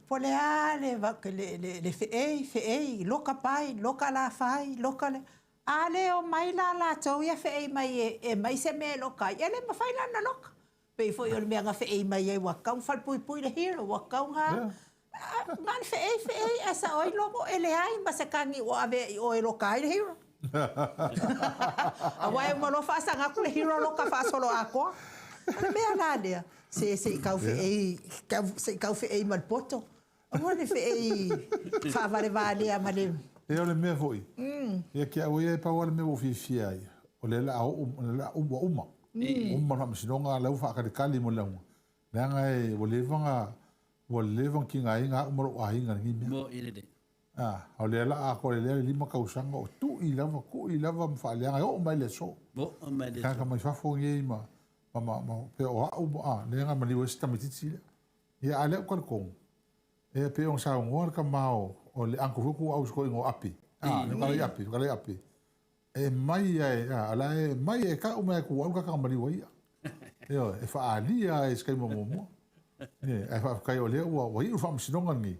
A: po o le a le le feei, feei, loka pai, loka lafai, loka le... A le omai la latou ia feei mai e aumai se mea e loka ai, e le mafai la ona loka. Pei foi o le mea na feei mai ai ua tatau ona falepuipui le hero, ua tatau ona na o le feei feei ae sao ai logo e leai ma se kagi ua avea i o e loka ai le hero. Aua e uma loa faasaga atu le hero loka faasoloatoa. O le mea la lea, se se i tau feei, se i tau feei ma le poto. Aua le feei faavalevalea ma le...
B: Ia o le mea foi, ia ke au ia e pau lava le mea ua ou fiafia ai, o lea o le a oo, o lea ua uma, uma le faamasinoga, o la ua faatalitali mo le lauga, leaga e, ua leva ona, ua leva ona tigaina au ma lou aiga i lenei mea.
C: Mo'i lelei.
B: A, o lea la atoa lelei le 5 tausaga o tui lava, tui lava ma faaleaga e oo mai le aso.
C: Oo mai le aso.
B: Tagata mai fafo nei ma, ma, ma, ma pei o au, a, lea na maliu ai si tamaitiiti lea. Ia, a o lea ou te talitonu, e pei ona saunoa le tama o, o le uncle foi ku au si toeaina o Api, a, le kalai Api, kalai Api. E mai e, a, la e mai e tau mai ku au kaka maliu ai ia. Ioe, e faaalia ai i se taimi o muamua. Ae faafetai o lea ua, ua iu le faamasinoga lenei.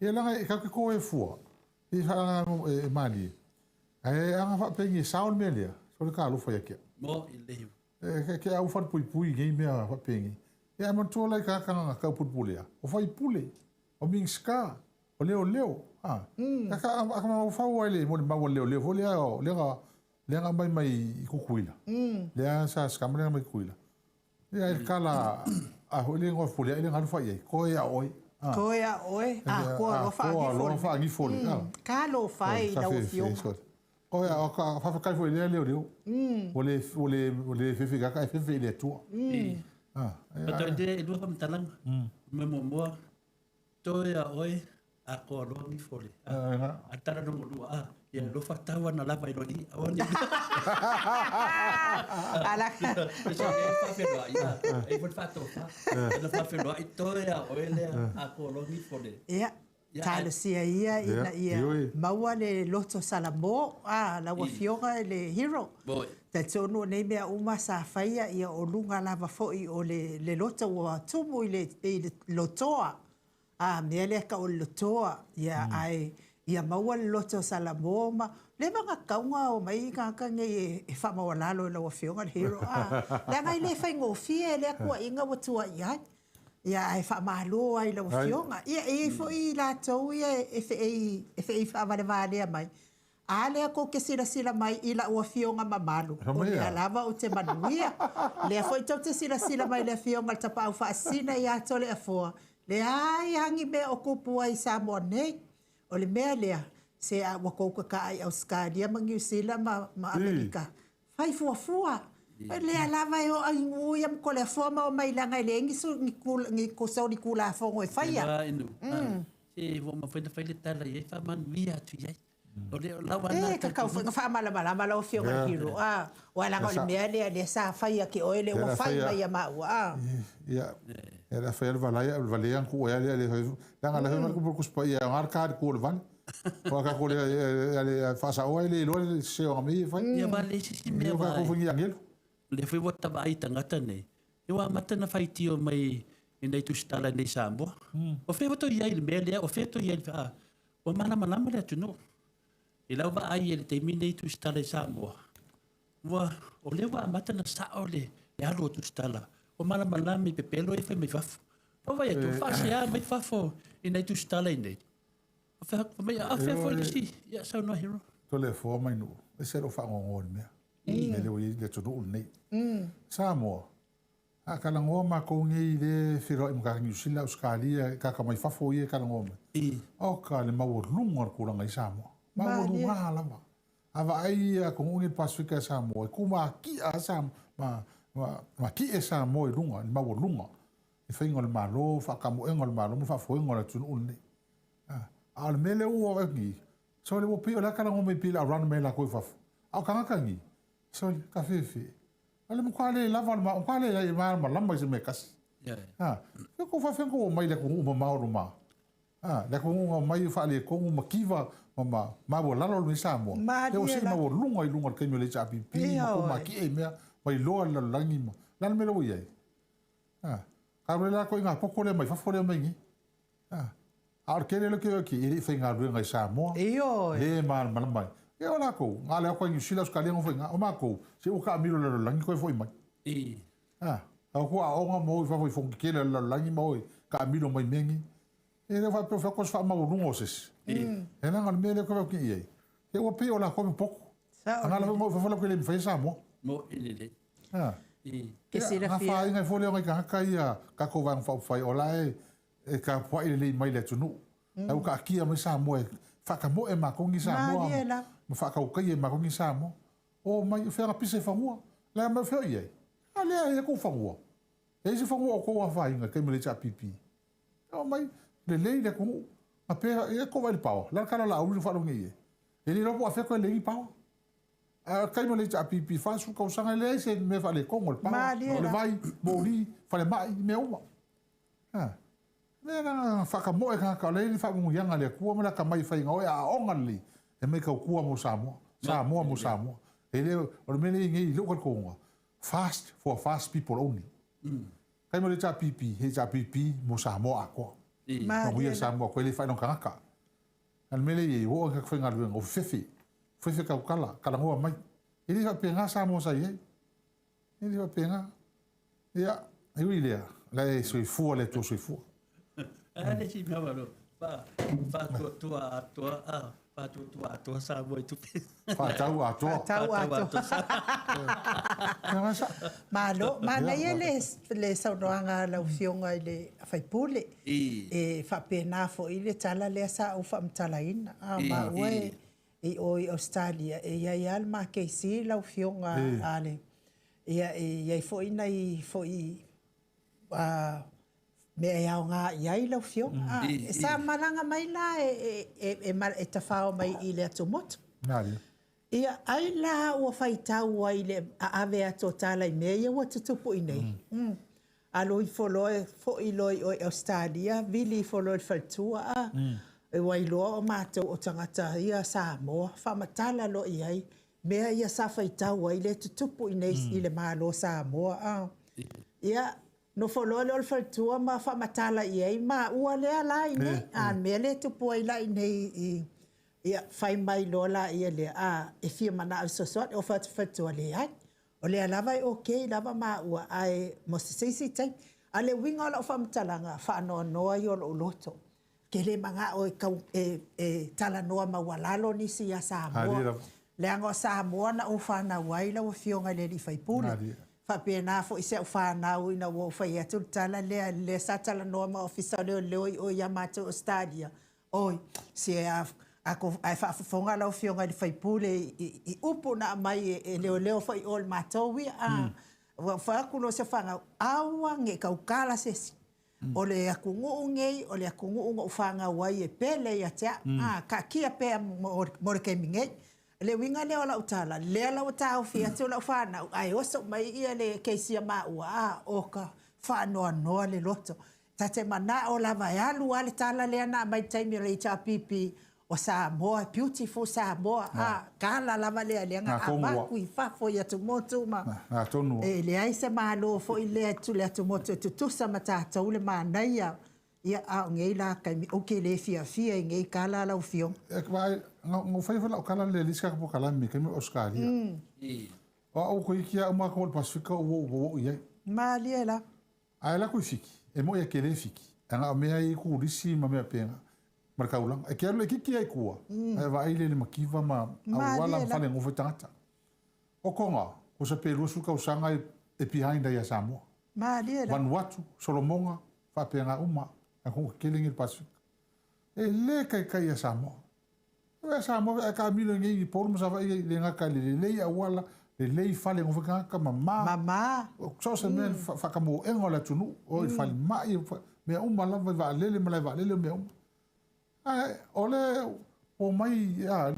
B: Ia leaga e tatou te toe fua, e faalaga e malie. Ae ana faapea e sao le mea lea, sole talofa ia te au.
C: Mo i le hiu.
B: E ke au falepuipui i nei mea faapenei. Ia ae manatua la i tagata na taupulepulea, o faipule, o Minisita, o leoleo. A, a ka mafaufau ai le molimau a le leoleo foi lea, lea na, lea na aumai mai i Tutuila. Lea sa scam lea na aumai i Tutuila. Ia ai kala a foi le igoa Fepuleai lea na alu fai ai, koe ia oe.
A: Koe ia oe, a koa loa
B: faagifo. Faagifo le.
A: Talofa e i lau Afioga.
B: Koe ia, faafetai foi i lea leoleo. Ua le, ua le, ua le fefe i gata ae fefe i le Atua.
C: Faatoa e lua faamatalaga. Mea muamua, Toe ia oe, a koa loa gifo le. A tala lona lua, a, ia alofa tau ana lava i loni, aua ne i.
A: Ala.
C: E faafeloai, a, e foi le faatofa. Ana faafeloai, toe ia oe lea, a koa loa gifo le.
A: Ia, talosia ia ina ia maua le loto salamo, a, lau Afioga i le Hero. Talitonu o nei mea uma sa faia ia o luga lava foi o le le loto ua tumu i le i le lotoa a mea lea tau o le lotoa ia ae ia maua le loto salamo ma leva ona tatau ona omai tagata nei e faamaualalo i lau Afioga i le Hero a leaga e le faigofie lea tuuaiga ua tuuai ai. Ia ae faamalo ai i lau Afioga. Ia e i ai foi i latou ia e feei e feei faavalevalea mai A lea tou te silasila mai i lau afioga mamalu, o lea lava ou te manuia. Lea foi tou te silasila mai i le afioga i le Tapaau Faasisina ia Toleafoa, leai lava ni mea o tupu ai i Samoa nei. O le mea lea, se a ua tou tataa i Ausetalia ma Niu Sila ma Amerika, fai fuafua. O lea lava e oo i nuu ia ma Toleafoa ma omai leaga e leai ni solitulafono e faia.
C: Se ua mafai ona fai le tala i ai, faamanuia atu i ai. O le lau
A: ana. E tatau foi ona faamalamalama lau Afioga i le Hero, a, aua leaga o le mea lea lea sa fai ake oe lea ua fai mai ia maua, a.
B: Ia, ia le a fai le valai, o le valea na tuu ai lea, leaga la fai mai le kupu o le Tusi Paia, e aoga le ta i le tu o le vale. Aua tatou le, le faasaoa e le iloa le sese o ana mea ia e fai.
C: Ia, ma le isi mea.
B: Ia, tatou foi ni agelu.
C: O lea foi ua ta vaai i tagata nei, ua amata ona faitio mai i nai tusitala i nei Samoa. O fea ua toe i ai i le mea lea, o fea toe i ai i le a, ua malamalama le atunuu. I lau vaai i le taimi nei tusitala i Samoa, ua, o lea ua amata ona sao le, le alu o tusitala. Ua malamalama i pepelo ia e fai mai fafo. Ua vaai atu, faasea mai fafo i nai tusitala i nei. O fea, mai, a fea foi le isi, ia saunoa Hero.
B: Toleafoa mai nuu, ese lou faanoanoa i le mea. Mea lea ua i ai le atunuu lenei. Samoa, a talanoa matou nei lea e feiloai ma tagata Niu Sila, Ausetalia, tagata mai fafo ia e talanoa mai. Oka le maualuga o le tulaga i Samoa. Maualuga lava. A vaai ia atunuu nei o le Pasefika i Samoa, e tumatia lava Samoa, ma, ma, matie Samoa i luga, i le maualuga, i faiga o le Malo, faatamoega o le Malo ma le faafoega o le atunuu lenei. A o le mea lea ua oo atu nei, sole ua pei o le a talanoa mai pei o le a run mai latou i fafo. A o tagata nei, sole, ka fefe. O le matua le lava o le matua le malamalama i se mea e tasi. A, fe kou faafefea ona tou omai i le atunuu mamao loma. A, le atunuu na omai faaletonu ma kiva ma ma maualalo lenei Samoa. Lea ua sii maualuga i luga i le taimi o le HRPP ma kou matie i mea ma iloa le lalolagi ma le a le mea lea ua i ai. A, ka le latou i ngā poto lea mai fafo lea mai nei. A, a o le tele lea ou te e le i faigaluega i Samoa.
A: Ioe.
B: Le malamalama ai. Ia o latou, na ale atu ai Niu Sila, Ausetalia nofo i ina. O matou, se ua taamilo i le lalolagi toe foi mai. A, au ua aoga ma o i fafo i fono tetele a le lalolagi ma o e taamilo mai mea nei. E le faapea o fai atu o se faamaualuga o se isi. E leaga o le mea lea ou te vaai i ai, se ua pei o latou e popoto.
A: Sao.
B: A na ala foi ma o i fafo latou te le mafaia Samoa.
C: Mo'i lelei.
B: A.
A: Ke silafia.
B: Ia, afaina ai foi lea o nai tagata ia, tatou Vaega Faaupufai, o la e e tapuai lelei mai le atunuu. Mm. Ae ua taatia mai Samoa e faatamoe matou ni Samoa ma faatautaia e matou ni Samoa. O mai, o fea na pisa i fanua. La mai o fea o i ai. A lea e kou fanua. E ai se fanua o kou afaina i taimi o le HRPP. O mai, lelei le atunuu. A pea, e kou vai le paoa. La le tala o Laauli na faalogo nei i ai. E le iloa po o afea toe lelei ni paoa. Ae o le taimi o le HRPP, 40 tausaga, e leai se mea faaletonu o le paoa. O le vai, moli, falemai, mea uma. Ha. Lea na faatamoe tagata o lea e i ai le faamanuiaga a le Atua ma le atamai e fai na oe a aoga lelei e mai tautua mo Samoa. Samoa mo Samoa. E le, o le mea lea e i ai nei i lou talitonuga, fast for fast people only. Taimi o le HRPP, he HRPP mo Samoa atoa. Manuia Samoa atoa, e le faailoga tagata. A o le mea lea e i ai, ua oo i tagata faigaluega, ua fefefe, fefe tautala, talanoa mai. E le faapena Samoa sa i ai. E le faapena. Ia, e ui i lea, la e soifua le Atua soifua.
C: A le si mea malo, fa faatuatua atoa, a faatuatua atoa Samoa i tupe.
B: Faatau atoa.
A: Faatau atoa. Malo, manaia le, le saunoaga a lau Afioga i le sui usufono. E faapena foi le tala lea sa ou faamatalaina. A maua e, i o i Ausetalia, e i ai lava le makesi lau Afioga a le, ia, e i ai foi nai foi mea e aoga i ai lau Afioga. A, sa malaga mai la e tafao mai i le atumotu. Ia, ai la ua faitau ai i le aave atu o tala i mea ia ua tutupu i inei. Alu ifo loa foi loa i o i Ausetalia, vili ifo loa i le faletua, a, ua iloa o matou o tagata ia Samoa, faamatala loa i ai mea ia sa faitau ai lea e tutupu i inei i le Malo o Samoa, a. Ia, nofo loa lea o le faletua ma faamatala i ai maua lea la i inei, a, le mea lea e tupu ai la i inei i, ia, fai mai loa laia lea, a, e fia manao e fesoasoani. Ou fai atu i le faletua, leai, O lea lava e okay lava maua ae mo se isi taimi. A o le uiga o lau faamatalaga, faanoanoa ia o lou loto. Ou te le manao e tau e talanoa maualalo nisi ia Samoa. Leaga o Samoa na ou fanau ai lau Afioga i le sui usufono. Faapena foi si au fanau ina ua ou fai atu le tala lea, lea sa talanoa ma Ofisa o Leoleo i o ia matou i Ausetalia, Oi, se a, a ko, ae faafofoga lau Afioga i le sui usufono i upu na aumai e leoleo foi i o i le matou ia, a, ua ou fai atu loa i si fanau, aua ne i tautala se isi. O le atunuu nei, o le atunuu na ou fanau ai e pele ia te au. A, taatia pea mo le taimi nei. O le uiga lea o lau tala, lea la ua taofi atu lau fanau, ae oso mai ia le keisi a maua, a, o ka faanoanoa le loto. Ta te manao lava e alu lava le tala lea na aumai i le taimi o le HRPP, o Samoa, beautiful Samoa, a, tala lava lea, lea na avatu i fafo i atumotu ma, e leai se Malo foi lea i le atumotu e tutusa ma tatou le manaia. Ia, a o nei la taimi, ou te le fiafia i nei tala lau Afioga.
B: E vaai, na ou faia foi lau tala lea i le isi tatou polokalame i taimi o Ausetalia. O au toeitiiti lava uma atu o le Pasefika ua ou oo i ai.
A: Malie la.
B: Ae alu atu i Fiti, e moi e tele Fiti, ae na o mea e i ai turisi ma mea faapena, ma le taulaga. E te alu laitiiti lava i tua, ae vaai lea i le mativa ma auala ma fale e nofo ai tagata. O Toga, tusa pe 20 tausaga e behind ai ia Samoa.
A: Malie la.
B: Vanuatu, Solomoga, faapena uma, atunuu tetele nei o le Pasefika. E le taitai ia Samoa. Ia Samoa, ae taamilo i nei i Upolu ma Savaii e le gata i le lelei auala, lelei fale e nofo ai tagata, mama.
A: Mama.
B: So o se mea faatamoega o le atunuu, o i falemai, mea uma lava i vaalele, malae vaalele, o mea uma. Ae o le omai, a,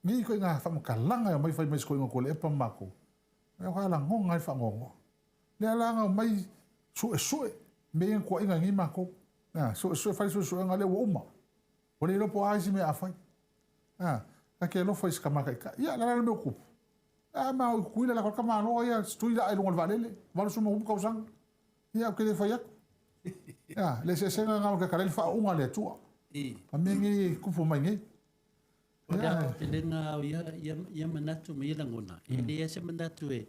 B: nei ituaiga faamatalaga e omai fai mai si toeaina o Tuilaepa ma matou, e lagona ai le faanoanoa. Lea la na omai suesue mea ia na tuuaina ai nei matou. A, suesue, fai suesuega lea ua uma. Ua le iloa po o a isi mea a fai. A, ta te alofa i si tama taitai. Ia, la la le mea ua tupu. A, ma o i Tutuila la ka malo ia, tui laa i luga o le vaalele, 80+ tausaga. Ia, ou te le fai atu. A, le eseesega lena o le le faauuga a le Atua. Ma mea nei e tupu mai nei.
C: O le aotelega o ia manatu ma ia lagona, e leai se manatu e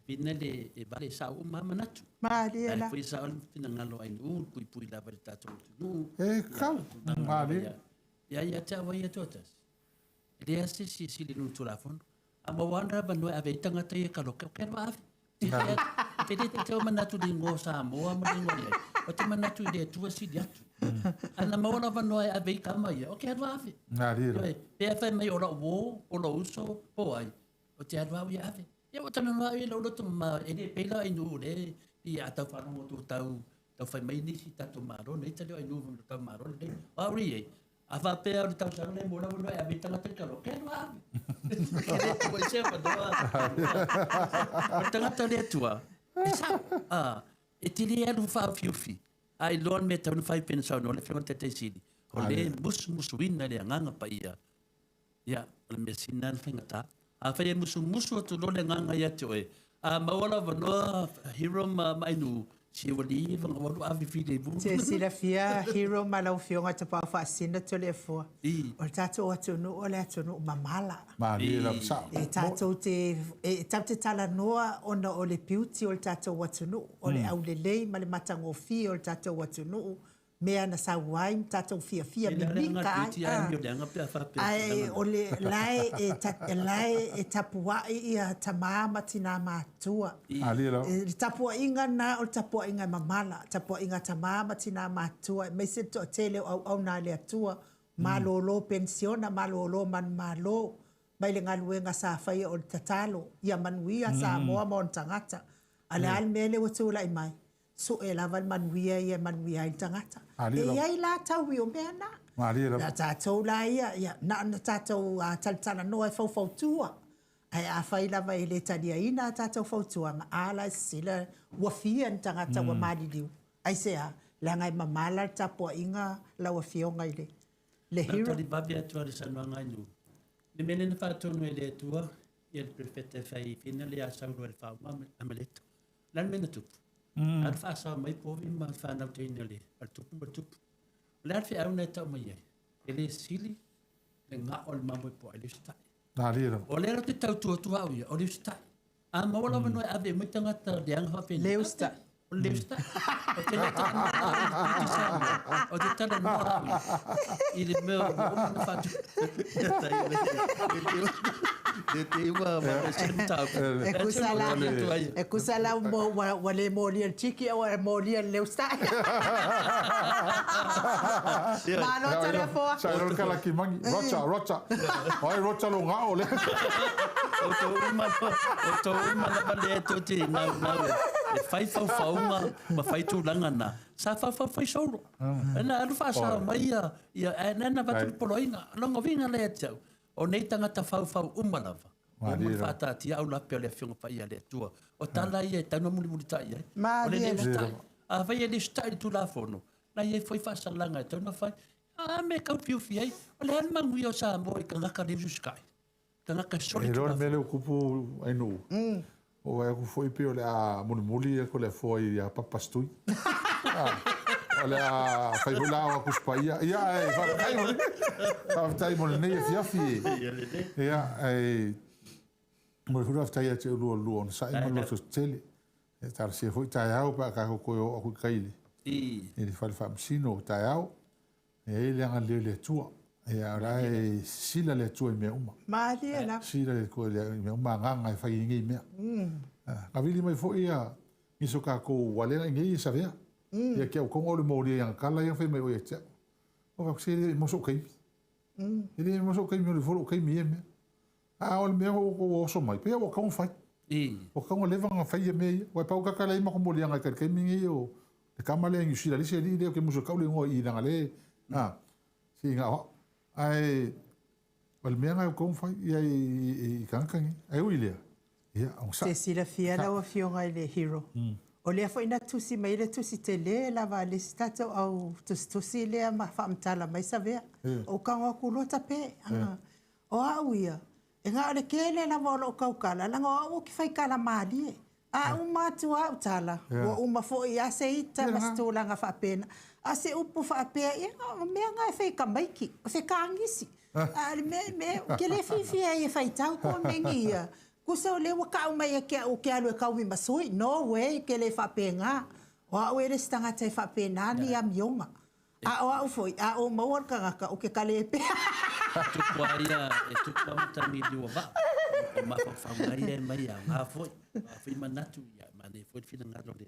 C: whina le e vale sao uma manatu.
A: Malie la.
C: Foi sao le finagalo ai nu puipui lava le tatou atunuu.
B: E kau, malie.
C: Ia ia te au ia toatasi. E leai se isi e sili i luga o le Tulafono. A maua lava avanoa e ave ai tagata ia e karaoke, ok lava ave. Ou te le taitau manatu i le igoa o Samoa ma le igoa i ai. Ou te manatu i le Atua e sili atu. A na maua lava noa e ave ai tama ia, ou te alu ave. Ioe, pe a fai mai o lau uo, o lou uso, po o ai, ou te alu au ia ave. Ia ua talanoa au i lou loto mama, e le pei la o Ainuu lea i a tau faalogo atu tau tau fai mai nisi i tatou Malo nei, tali o Ainuu fai mai tau Malo lenei. O au i ai, A faapea o le tausaga lea mo lava e ave i tagata i kalo, ke alu ave. Ke le tua i se avanoa. O le tagata le Atua, e sao, a, e te le alu faaufiufi, a iloa le mea e tatau ona fai pei ona saunoa le Afioga i le Taitai Sili, o le musumusuina le Agaga Paia, Ia, o le mea sili lena na faigata. Afai e musumusu atu loa le agaga ia te oe, a maua le avanoa Hero ma Ainuu, se ua leva ona ou alu ave filemu.
A: Te silafia Hero ma lau Afioga Tapaau Faasisina Toleafoa, o le tatou atunuu o le atunuu mamala.
B: Malie lava sao.
A: E tatou te, e tatou te talanoa ona o le beauty o le tatou atunuu, o le aulelei ma le matagofie o le tatou atunuu, mea na sau ai ma tatou fiafia mimita ai. Ae o le la e la e tapuai ia tama ma tina matutua. Le tapuaiga lena o le tapuaiga e mamala, tapuaiga a tama ma tina matutua aemaise le toatele o auauna a le Atua, malolo penisiona, malolo manumalo mai le galuega sa faia o le tatalo ia manuia Samoa ma ona tagata. A o le a le mea lea ua tulai mai? Sue lava le manuia ia e manuia ai le tagata. E i ai la taui o mea na. Na tatou la ia, ia, na ona tatou talatalanoa e faufautua. Ae afai lava e le taliaina a tatou fautuaga, a la e sisila ua fia ni tagata ua maliliu. Aisea? Leaga e mamala le tapuaiga lau Afioga i le le
C: hero. Na tali vave atu lava i le saunoaga a Inu. Le mea lea na faatonu e le Atua ia le perofeta e fai i fina le ia Saulo e le faauma Amaleka. Le a le mea na tupu? Alu faasao mai povi ma le fanau teine a le tupu ma le tupu. O le a le feau na e tau mai ai? E le sili le gao o le mamoe puaa i le usitai. O lea la ou te tautua atu au ia, o le usitai. A maua lava noa e ave uma i tagata leaga faapenei.
A: Le usitai.
C: O le usitai. Ou te le talanoa au i le British Samoa. Ou te talanoa au i le mea ua uma ona faatu.
A: E tusa la, e tusa la ua le molia le tiki a ua molia le usitai. Malo Toleafoa.
B: Sa ero kala ki mangi. Rocha, rocha. Oi rocha lo ngao le.
C: O to uma, o to uma lava lea tou te naunau e fai faufauga ma fai tulaga na. Sa faufau foi Saulo. Na alu faasao mai ia, ia ae na na avatu le poloaiga. O lona uiga lea ia te au, o nei tagata faufau uma lava, ua uma ona faataatia au lape o le Afioga Paia a le Atua. O tala ia e tatau ona mulimulitai ai. O le le usitai. Afai e le usitai i le Tulafono, na i ai foi faasalaga e tatau ona fai. A mea e taufiufi ai, o le a le manuia o Samoa i tagata le usiusitai? Tagata e
B: soli. E iloa le mea lea ua tupu Ainuu. Ua vaai atu foi pei o le a mulimuli atu le afoa ia Papa Stui. O le a fai foi la au a Tusi Paia. Ia, ae faafetai mo le, faafetai mo lenei afiafi. Ia, ae momoli foi le faafetai ia te oulua o le lua onosai ma le lototetele. E talosia foi taeao pe a tatou toe oo atu i tai i le fale faamasino taeao. E i ai le agalelei o le Atua. Ia, o la e sisila le Atua i mea uma.
A: Malie lava.
B: Sisila le Atua i mea uma, agaga e fai ai nei mea. Na vili mai foi ia nisi o tatou ua lea i nei savea. Ia ki au konga o le molia i ana tala ia fai mai oi ia te au. O ka se le mo so kaimi. E le mo so kaimi o le folo kaimi ia mea. A o le mea ua oso mai, pei ua tatau ona fai. Ua tatau ona leva ona fai ia mea ia. Ua e pau kaka lea i matou moliaga i tai taimi nei o le tama lea i Niu Sila, le isi alii lea ou te musu e tau le igoa i i leaga lea, a, se i na o au. Ae o le mea lena ua tatau ona fai ia i tagata nei. Ae ui i lea, ia,
A: onosai. Te silafia lau Afioga i le Hero, o lea foi na tusi mai ai le tusi tele lava a le isi tatou au tusitusi lea ma faamatala mai Savea. Ou tago atu loa tape, O au ia, e na o le tele lava o lou tautala, leaga o au ou te fai tala malie. A uma atu lava au tala, ua uma foi lava se ita ma se tulaga faapena. A o se upu faapea, ia, o mea na e fai e tamaiti, o se kanisi. A o le mea, mea, ou te le fiafia ai e faitau komeni ia. Tusa o lea ua tau mai ia te au ou te alu e taumi ma sui. No way, ou te le faapena. O au e le se tagata e faapena ni amioga. A o au foi, a ou maua le tagata, ou te kale pea.
C: E tupu lava ia, e tupu lava matagi i liu o vaa. O mafaufauga ia e aumai e aoga foi. O a foi manatu, ia, manaia foi le finagalo o le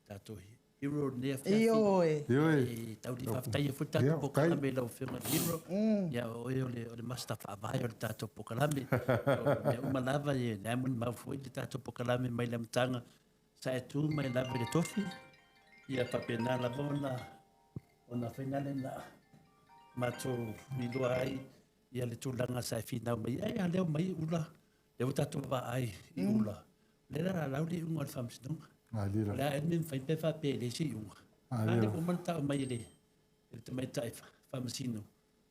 C: tatou hero o lenei afiafi.
A: Ioe.
B: Ioe.
C: E tau le faafetaia foi le tatou polokalame i lau Afioga i le hero. Ia, o oe o le master faavae o le tatou polokalame. O mea uma lava, ia, lea molimau foi le tatou polokalame mai le amataga sa e tu mai lava i le tofi, ia faapena lava ona ona faiga lena matou iloa ai ia le tulaga sa e finau mai ai, a lea mai ula, lea ua tatou vaai i ula, lea la lalau le iuga o le faamasinoga. O le a ea le mea e mafai pe faapea e leai se iuga. A lea ua uma ona tau mai e le tamaitai faamasino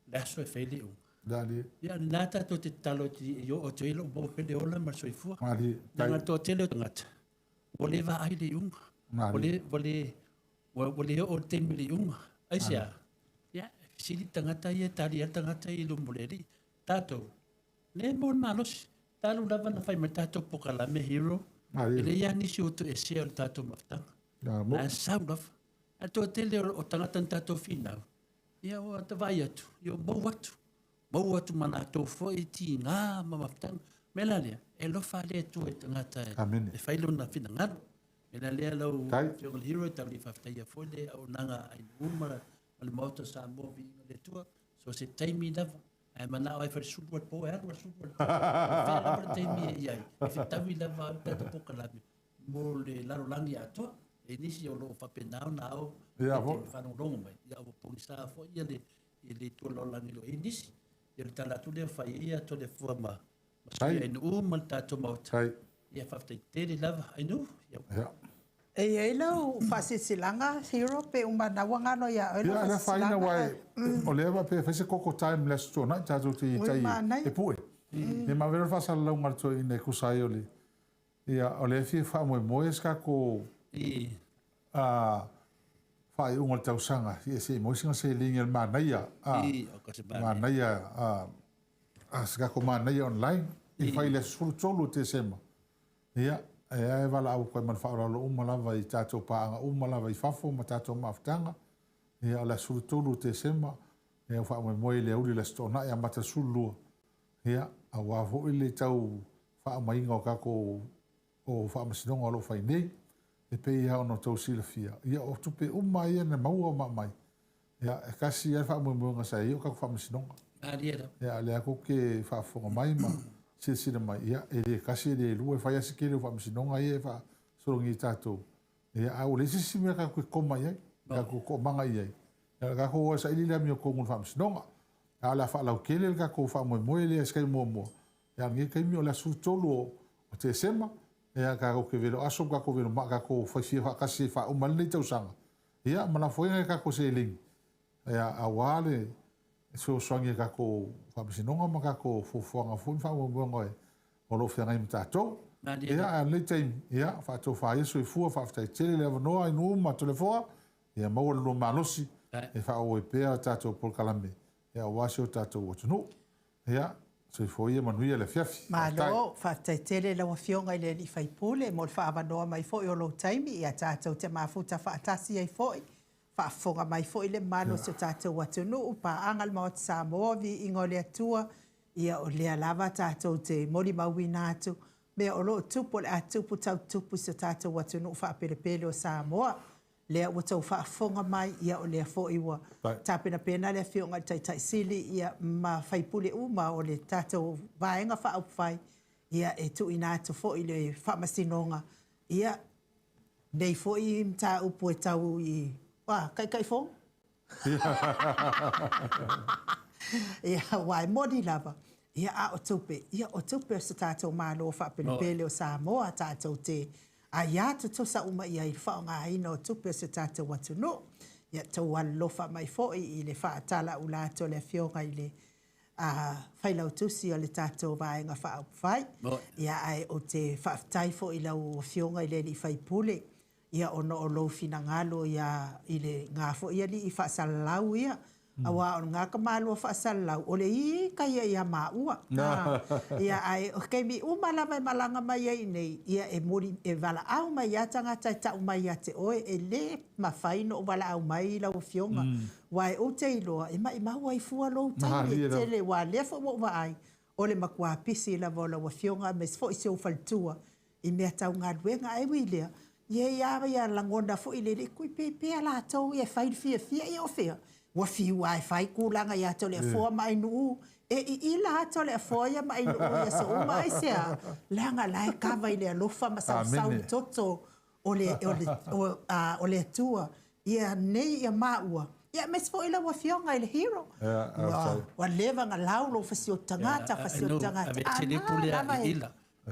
C: le aso e fai le iuga. Ia, o lena tatou te tatalo atu i oo atu ai lou maua pea le ola ma le soifua. Leaga le toatele o tagata ua le vaai i le iuga. Ua le, ua le, ua le oo i le taimi o le iuga. Aisea? Ia, e fesili le tagata ia, e tali lava le tagata ia i luma o le Alii. Tatou, lea e maua le malosi. Talu lava ona fai mai le tatou polokalame Hero, e leai lava nisi o toesea o le tatou mafutaga. Ae sau lava. Ae le toatele o tagata na tatou finau, ia ua ta vaai atu, ia ua maua atu, maua atu ma latou foi tiga ma mafutaga. O le mea la lea, e alofa lava le Atua i tagata e fai lona finagalo. O le mea la lea lau Afioga i le Hero, e tau le faafetaia foi le auaunaga a Ainuu ma le Maota o Samoa, viiga i le Atua, so o se taimi lava, ae manao ai fale sulu o le po e alu a sulu o le po. O fea lava le taimi e i ai, e fetaui lava le tatou polokalame mo le lalolagi atoa. E nisi o lo o faapena ona ao e te faalogologo mai, ia ua pogisa foi ia le i le itu o le lalolagi o lo o i ai nisi. Ia o le tala atu lea ua fai ai ia Toleafoa ma sui Ainuu ma le tatou Maota. Ia faafetai tele lava Ainuu. Ia.
A: E i ai lau faasilasilaga Hero pe uma na ua galo ia oe lau
B: faasilasilaga. Ia, aua o lea faapea e fai se koko time le Aso Toonai tatou te i tai e pue. Ia ma avea le faasalalauga a le toeaina e tusa ai o le ia o lea e fia faamoemoe se tatou faaiuga o le tausaga ia se i maua sina seleni a le manaia manaia se tatou manaia online e fai i le aso 13 o Tesema. Ia, e a e valaau atu ai ma le faaaloalo uma lava i tatou paaga uma lava i fafo ma tatou mafutaga. Ia, o le aso 13 o Tesema, ia ua faamoemoe i le aoauli o le Aso Toonai amata le 12. Ia, aua foi le tau faaumaiga o tatou o faamasinoga o lo o fai nei, e pei lava ona outou silafia, ia o tupe uma ia na maua ma aumai, ia, e tasi lava le faamoemoega sa i ai o tatou faamasinoga.
C: Malie lava.
B: Ia, o lea tou te faafofoga mai ma silasila mai, ia, e le tasi e le lua, e fai lava si tele o faamasinoga ia e faasologia i tatou, ia, a ua leai se isi mea tatou te koma i ai, tatou toomaga i ai. Ia, o le tatou o e saili le amiotonu i le faamasinoga. A o le a faalautele le tatou faamoemoe lea i se taimi muamua, ia, o lenei taimi o le aso 13 o Tesema, ia, tatou te velo aso ma tatou velo maa, tatou fai fia faatasi e faauma ai lenei tausaga, ia, ma lafoina ai tatou seleni, ia, aua le fesoasoani i tatou faamasinoga ma tatou fuafuaga foi ma faamoemoega o lo o feagai ma tatou. Ia, a o lenei taimi, ia, faatofa ia soifua, faafetai tele le avanoa i nuu ma Toleafoa, ia maua le lua malosi e faaauau ai pea tatou polokalame aua si o tatou atunuu. Ia, soifua ia manuia le afiafi.
A: Malo, faafetai tele i lau Afioga i le Alii Faipule mo le faaavanoa mai foi o lou taimi, ia tatou te mafuta faatasi ai foi, faafofoga mai foi le mamalu o si o tatou atunuu, paaga le Maota Samoa, viiga o le Atua, ia o lea lava tatou te molimauina atu mea o lo o tupu, o le a tupu tau tupu i si o tatou atunuu faapelepele o Samoa. Lea ua tou faafofoga mai, ia o lea foi ua tapenapena le Afioga i le Taitai Sili ia ma faipule uma o le tatou Vaega Faaupufai ia e tuuina atu foi le Faamasinoga ia nei foi mataupu e tau i a Taitaifono? Ia aua e moni lava, ia a o tupe, ia o tupe a si o tatou Malo faapelepele o Samoa tatou te aia tutusa uma i ai i le faaaogaina o tupe a si o tatou atunuu. Ia outou alolofa mai foi i le faatalaula atu a le Afioga i le Failautusi o le tatou Vaega Faaupufai. Ia ae ou te faafetai foi i lau Afioga i le sui usufono ia ona o lou finagalo ia i le ga foi alii faasalalau ia, aua o lena tamaloa faasalalau o le ita ia ia maua. Ia ae o taimi uma lava e malaga mai ai i inei, ia e moli e valaau mai lava tagata e tau mai ia te oe, e le mafai ona ou valaau mai i lau afioga, aua ou te iloa e maimau ai fua lou taimi e tele, aua o lea foi ua ou vaai. O le matua pisi lava o lau Afioga aemaise foi si ou faletua i mea tau galuega. Ae ui i lea, e i ai lava ia lagona foi lele, tui pea latou ia e fai le fiafia. Ia o fea? Ua fiu lava e fai tulaga ia Toleafoa ma Ainuu, e iila lava Toleafoa ia ma Ainuu i aso uma. Aisea? Leaga la e kava i le alofa ma sausau le toto o le, o le, o, a, o le Atua ia nei ia maua, ia aemaise foi lau Afioga i le Hero. Ua, ua leva ona lau lou fasioti tagata, fasioti tagata. A na lava e.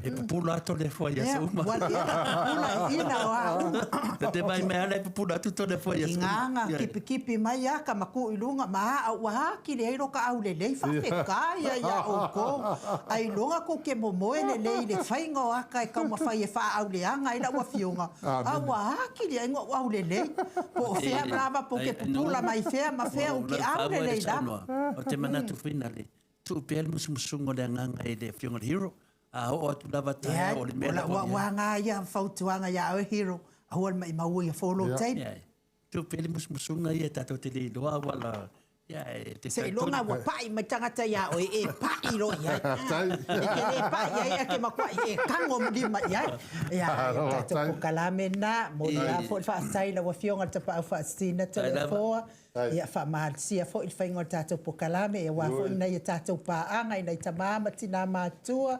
C: E pupula atu le foa i aso uma.
A: Ua leva pupula e ila o a uma.
C: E te mai mea ala e pupula atu tole foa i aso uma.
A: Ingaga kipikipi mai aka ma ku i luga ma aa ua akili ai lo ka aulelei faafetai ia ia oukou. Ailoga kou ke momoe lelei i le faiga o aka e taumafai e faaauleaga ai lau afioga, a ua akili ai ou aulelei. Po o fea lava po ke pupula mai fea ma fea ou ke aulelei lava.
C: O te manatu foi nale, tuu pea le musumusuga o le agaga i le afioga i le Hero, a oo atu lava taeao o le mea
A: lava. Ua aga ia fautuaga ia oe Hero, aua le maimau ia follow tape.
C: Tuu pea le musumusuga ia tatou te le iloa auala ia e te
A: Seiloga ua pai mai tagata iā oe e pai loa i ai. E te le pai i ai ae te matuai e tago lima i ai. Ia, o le tatou polokalame lena. Momoli lava foi le faafetai i lau Afioga i le Tapaau Faasisina Toleafoa. Ia, faamalosia foi le faiga o le tatou polokalame aua foi nai a tatou paaga i nai tama ma tina matutua,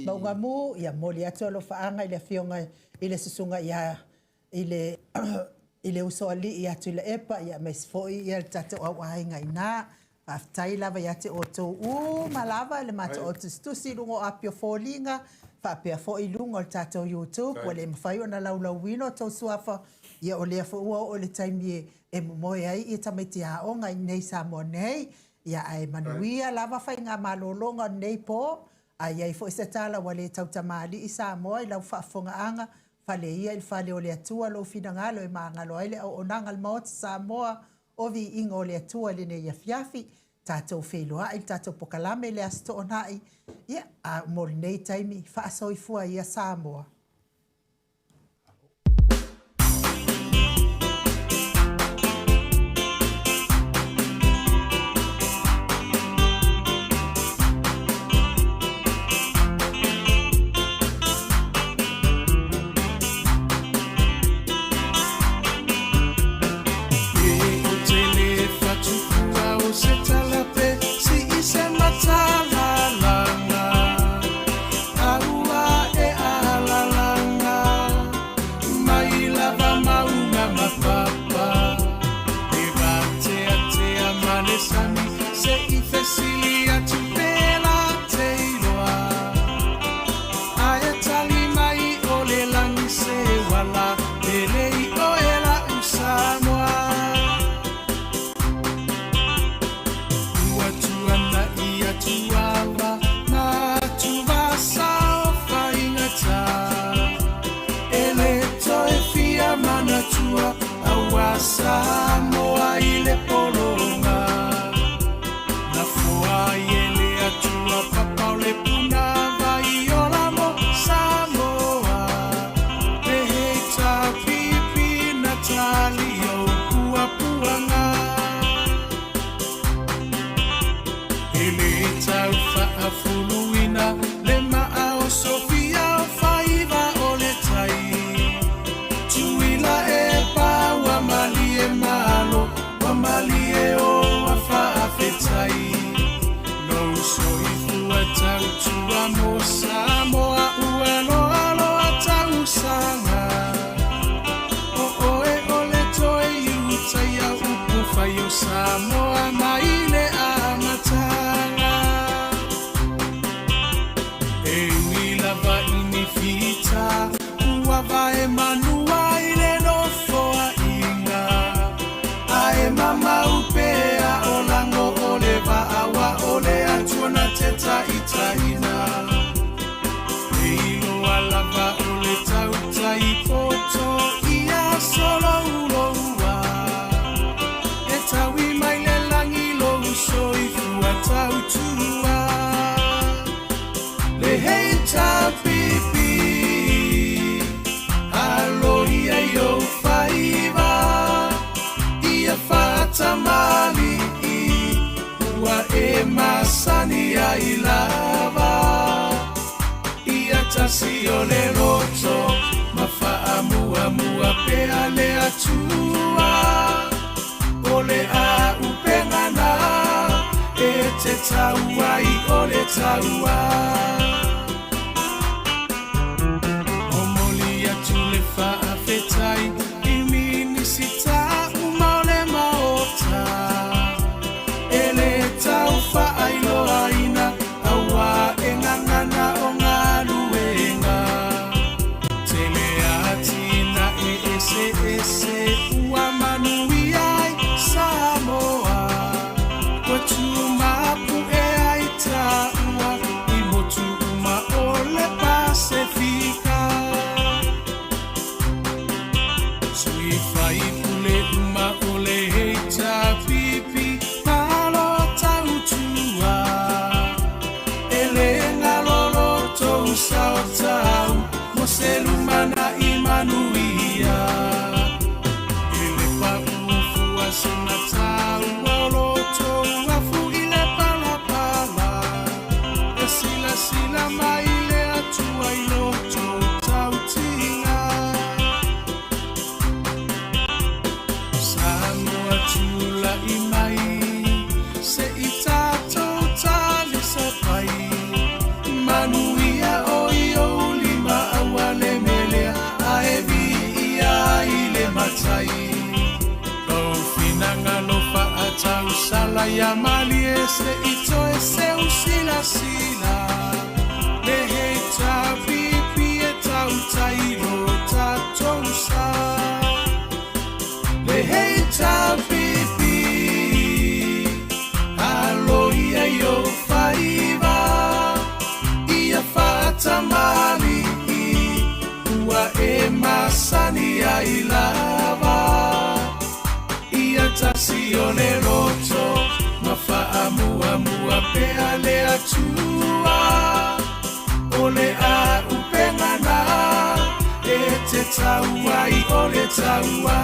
A: Maugamu. Ia, momoli atu alofaaga i le Afioga i le Susuga ia i le i le usoalii ia Tuilaepa, ia aemaise foi ia le tatou au aiga i ina. Faafetai lava ia te outou uma lava i le matou au tusitusi i luga o api o foliga, faapea foi i luga o le tatou YouTube, ua le mafai ona laulauina o outou suafa, ia o lea foi ua oo i le taimi e momoe ai ia tamaiti aoga i inei i Samoa nei. Ia ae manuia lava faigamalologa o lenei po, a i ai foi se tala ua le tautamalii Samoa i lau faafofogaaga, Fale ia i le fale o le Atua lou finagalo e magalo ai le auaunaga a le Maota Samoa o Viiga o le Atua i lenei afiafi. Tatou feiloai i le tatou pokalame i le Aso Toonai, ia, a mo lenei taimi, faasoifua ia Samoa.
D: tasi o le loto ma faamuamua pea le Atua. O le auupega na e te tau ai o le taua. Momoli atu le faafetai i Minisita uma o le Maota e le tau faailoaina auā e gagana o galuega. Tele atinae eseese ua manuia ai Samoa, ua tumapu'e ai taua i motu uma o le Pasefika. Sui faipule uma o le HRPP, malo tautua. E le galo lo tou sao tau mo se lumana'i manuia. E le paʻu fua sina taua o lo tou afu i le palapala. E silasila mai le Atua i lo tou tautiga. Samoa tula'i mai se i tatou talisapai. Manuia o i ou lima aua le melea ae viia ai le Matai. Lou finagalo faatausala ia malie se i toe seu silasila. Le HRPP e tautai lo tatou sa. Le HRPP, alo ia i ou faiva, ia faatamali'i ua e masani ai lava. Ia tasi o le loto ma faamuamua pea le Atua. O le auupega na e te tau ai o le taua.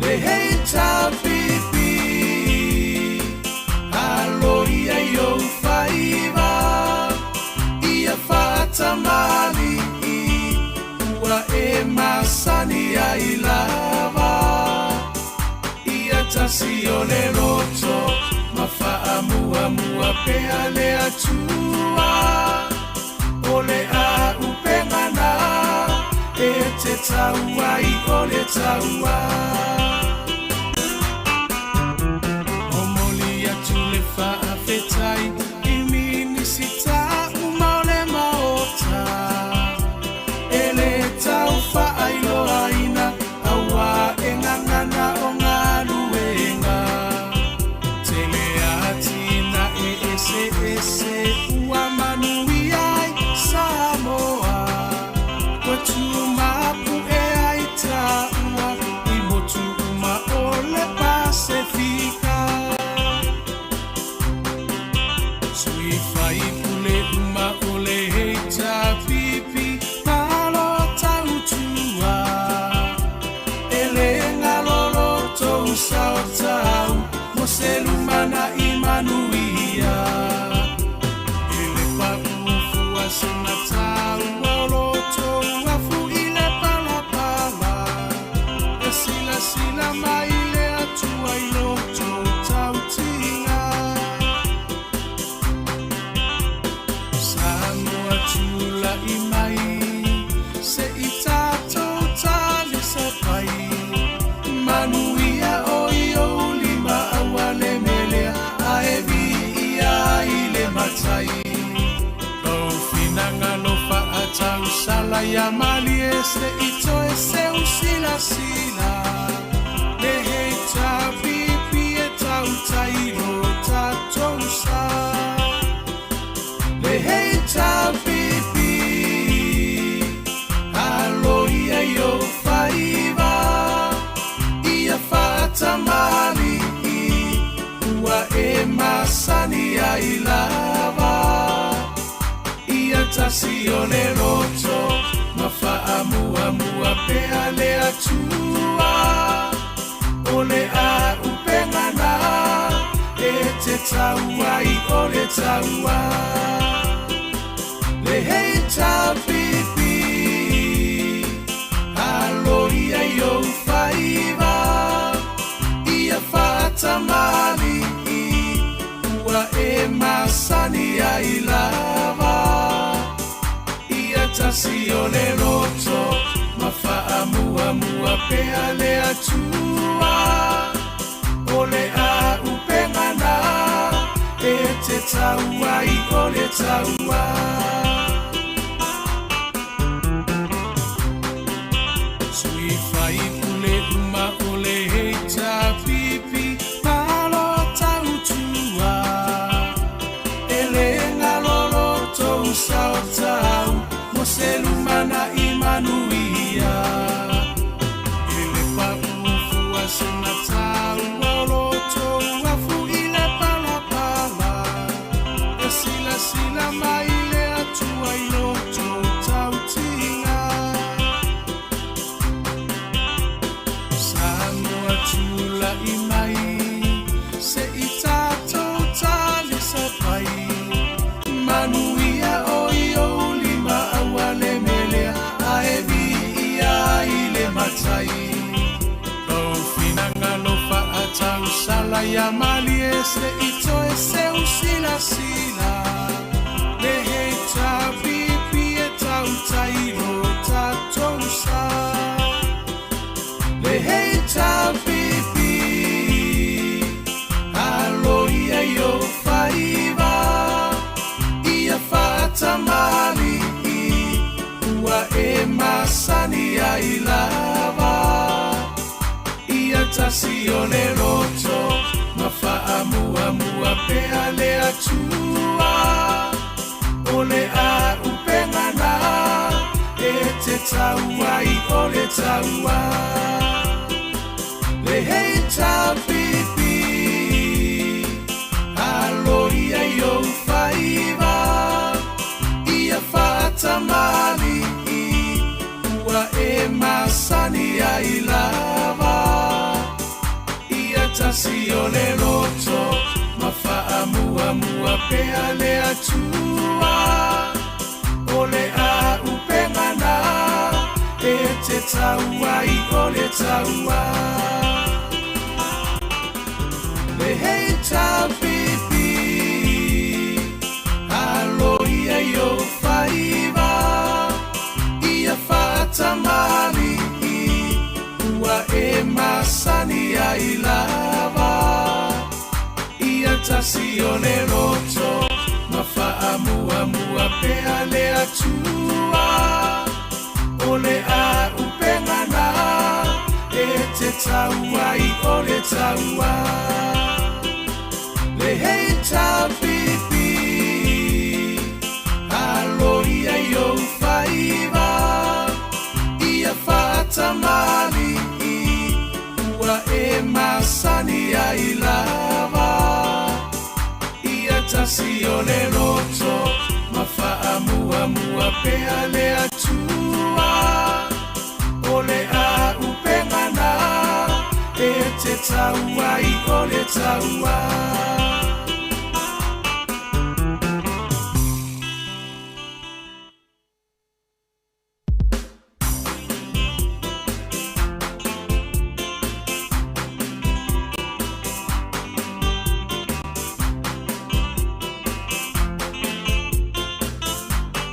D: Le HRPP, alo ia i ou faiva, ia faatamali'i ua e masani ai lava. Ia tasi o le loto ma faamuamua pea le Atua. O le auupega na e te tau ai o le taua. Momoli atu le faafetai i Minisita uma o le Maota e le tau faailoaina auā e gagana o galuega. Tele atinae eseese ua manuia ai Samoa, ua tumapu'e ai taua i motu uma o le Pasefika. Sui faipule uma o le HRPP, malo tautua. E le galo lo tou sao tau mo se lumana'i manuia. E le paʻu fua sina taua o lo tou afu i le palapala. E silasila mai le Atua i lo tou tautiga. Samoa tula'i mai se i tatou talisapai. Manuia o i ou lima aua le melea ae viia ai le Matai. Lou finagalo faatausala ia malie se i toe seu silasila. Le HRPP e tautai lo tatou sa. Le HRPP, alo ia i ou faiva, ia faatamali'i ua e masani ai lava. Ia tasi o le loto ma faamuamua pea le Atua. O le auupega na e te tau ai o le taua. Le Le HRPP Alo ia i ou faiva Ia faatamalii Ua e masani ai lava Ia tasi o le loto Ma faamuamua pea le Atua O le auupega na E te tau ai o le taua. Sui faipule uma o le HRPP Malo tautua E le galo lo tou sao tau Mo se lumanai manuia E le paʻu fua sina taua O lo tou afu i le palapala E silasila mai le Atua i lo tou tautiga Samoa tula'i mai Se i tatou talisapai Manuia o i ou lima aua le melea Ae viia ai le Matai Lou finagalo faatausala ia malie Se i toe seu silasila Le HRPP e tautai lo tatou sa Le HRPP Alo ia i ou faiva Ia faatamalii Ua e masani ai lava Ia tasi o le loto Ma faamuamua pea le Atua O le auupega na E te tau ai o le taua Le HRPP Alo ia i ou faiva Ia faatamalii Ua e masani ai lava Ia tasi o le loto Ma faamuamua pea le Atua O le auupega na E te tau ai o le taua Le HRPP Alo ia i ou faiva Ia faatamalii Ua e masani ai lava Ia tasi o le loto Ma faamuamua pea le Atua O le auupega na E te tau ai o le taua Le HRPP Alo ia i ou faiva Ia faatamalii Ua e masani ai lava Ia tasi o le loto Ma faamuamua pea le Atua O le auupega na E te tau ai o le taua.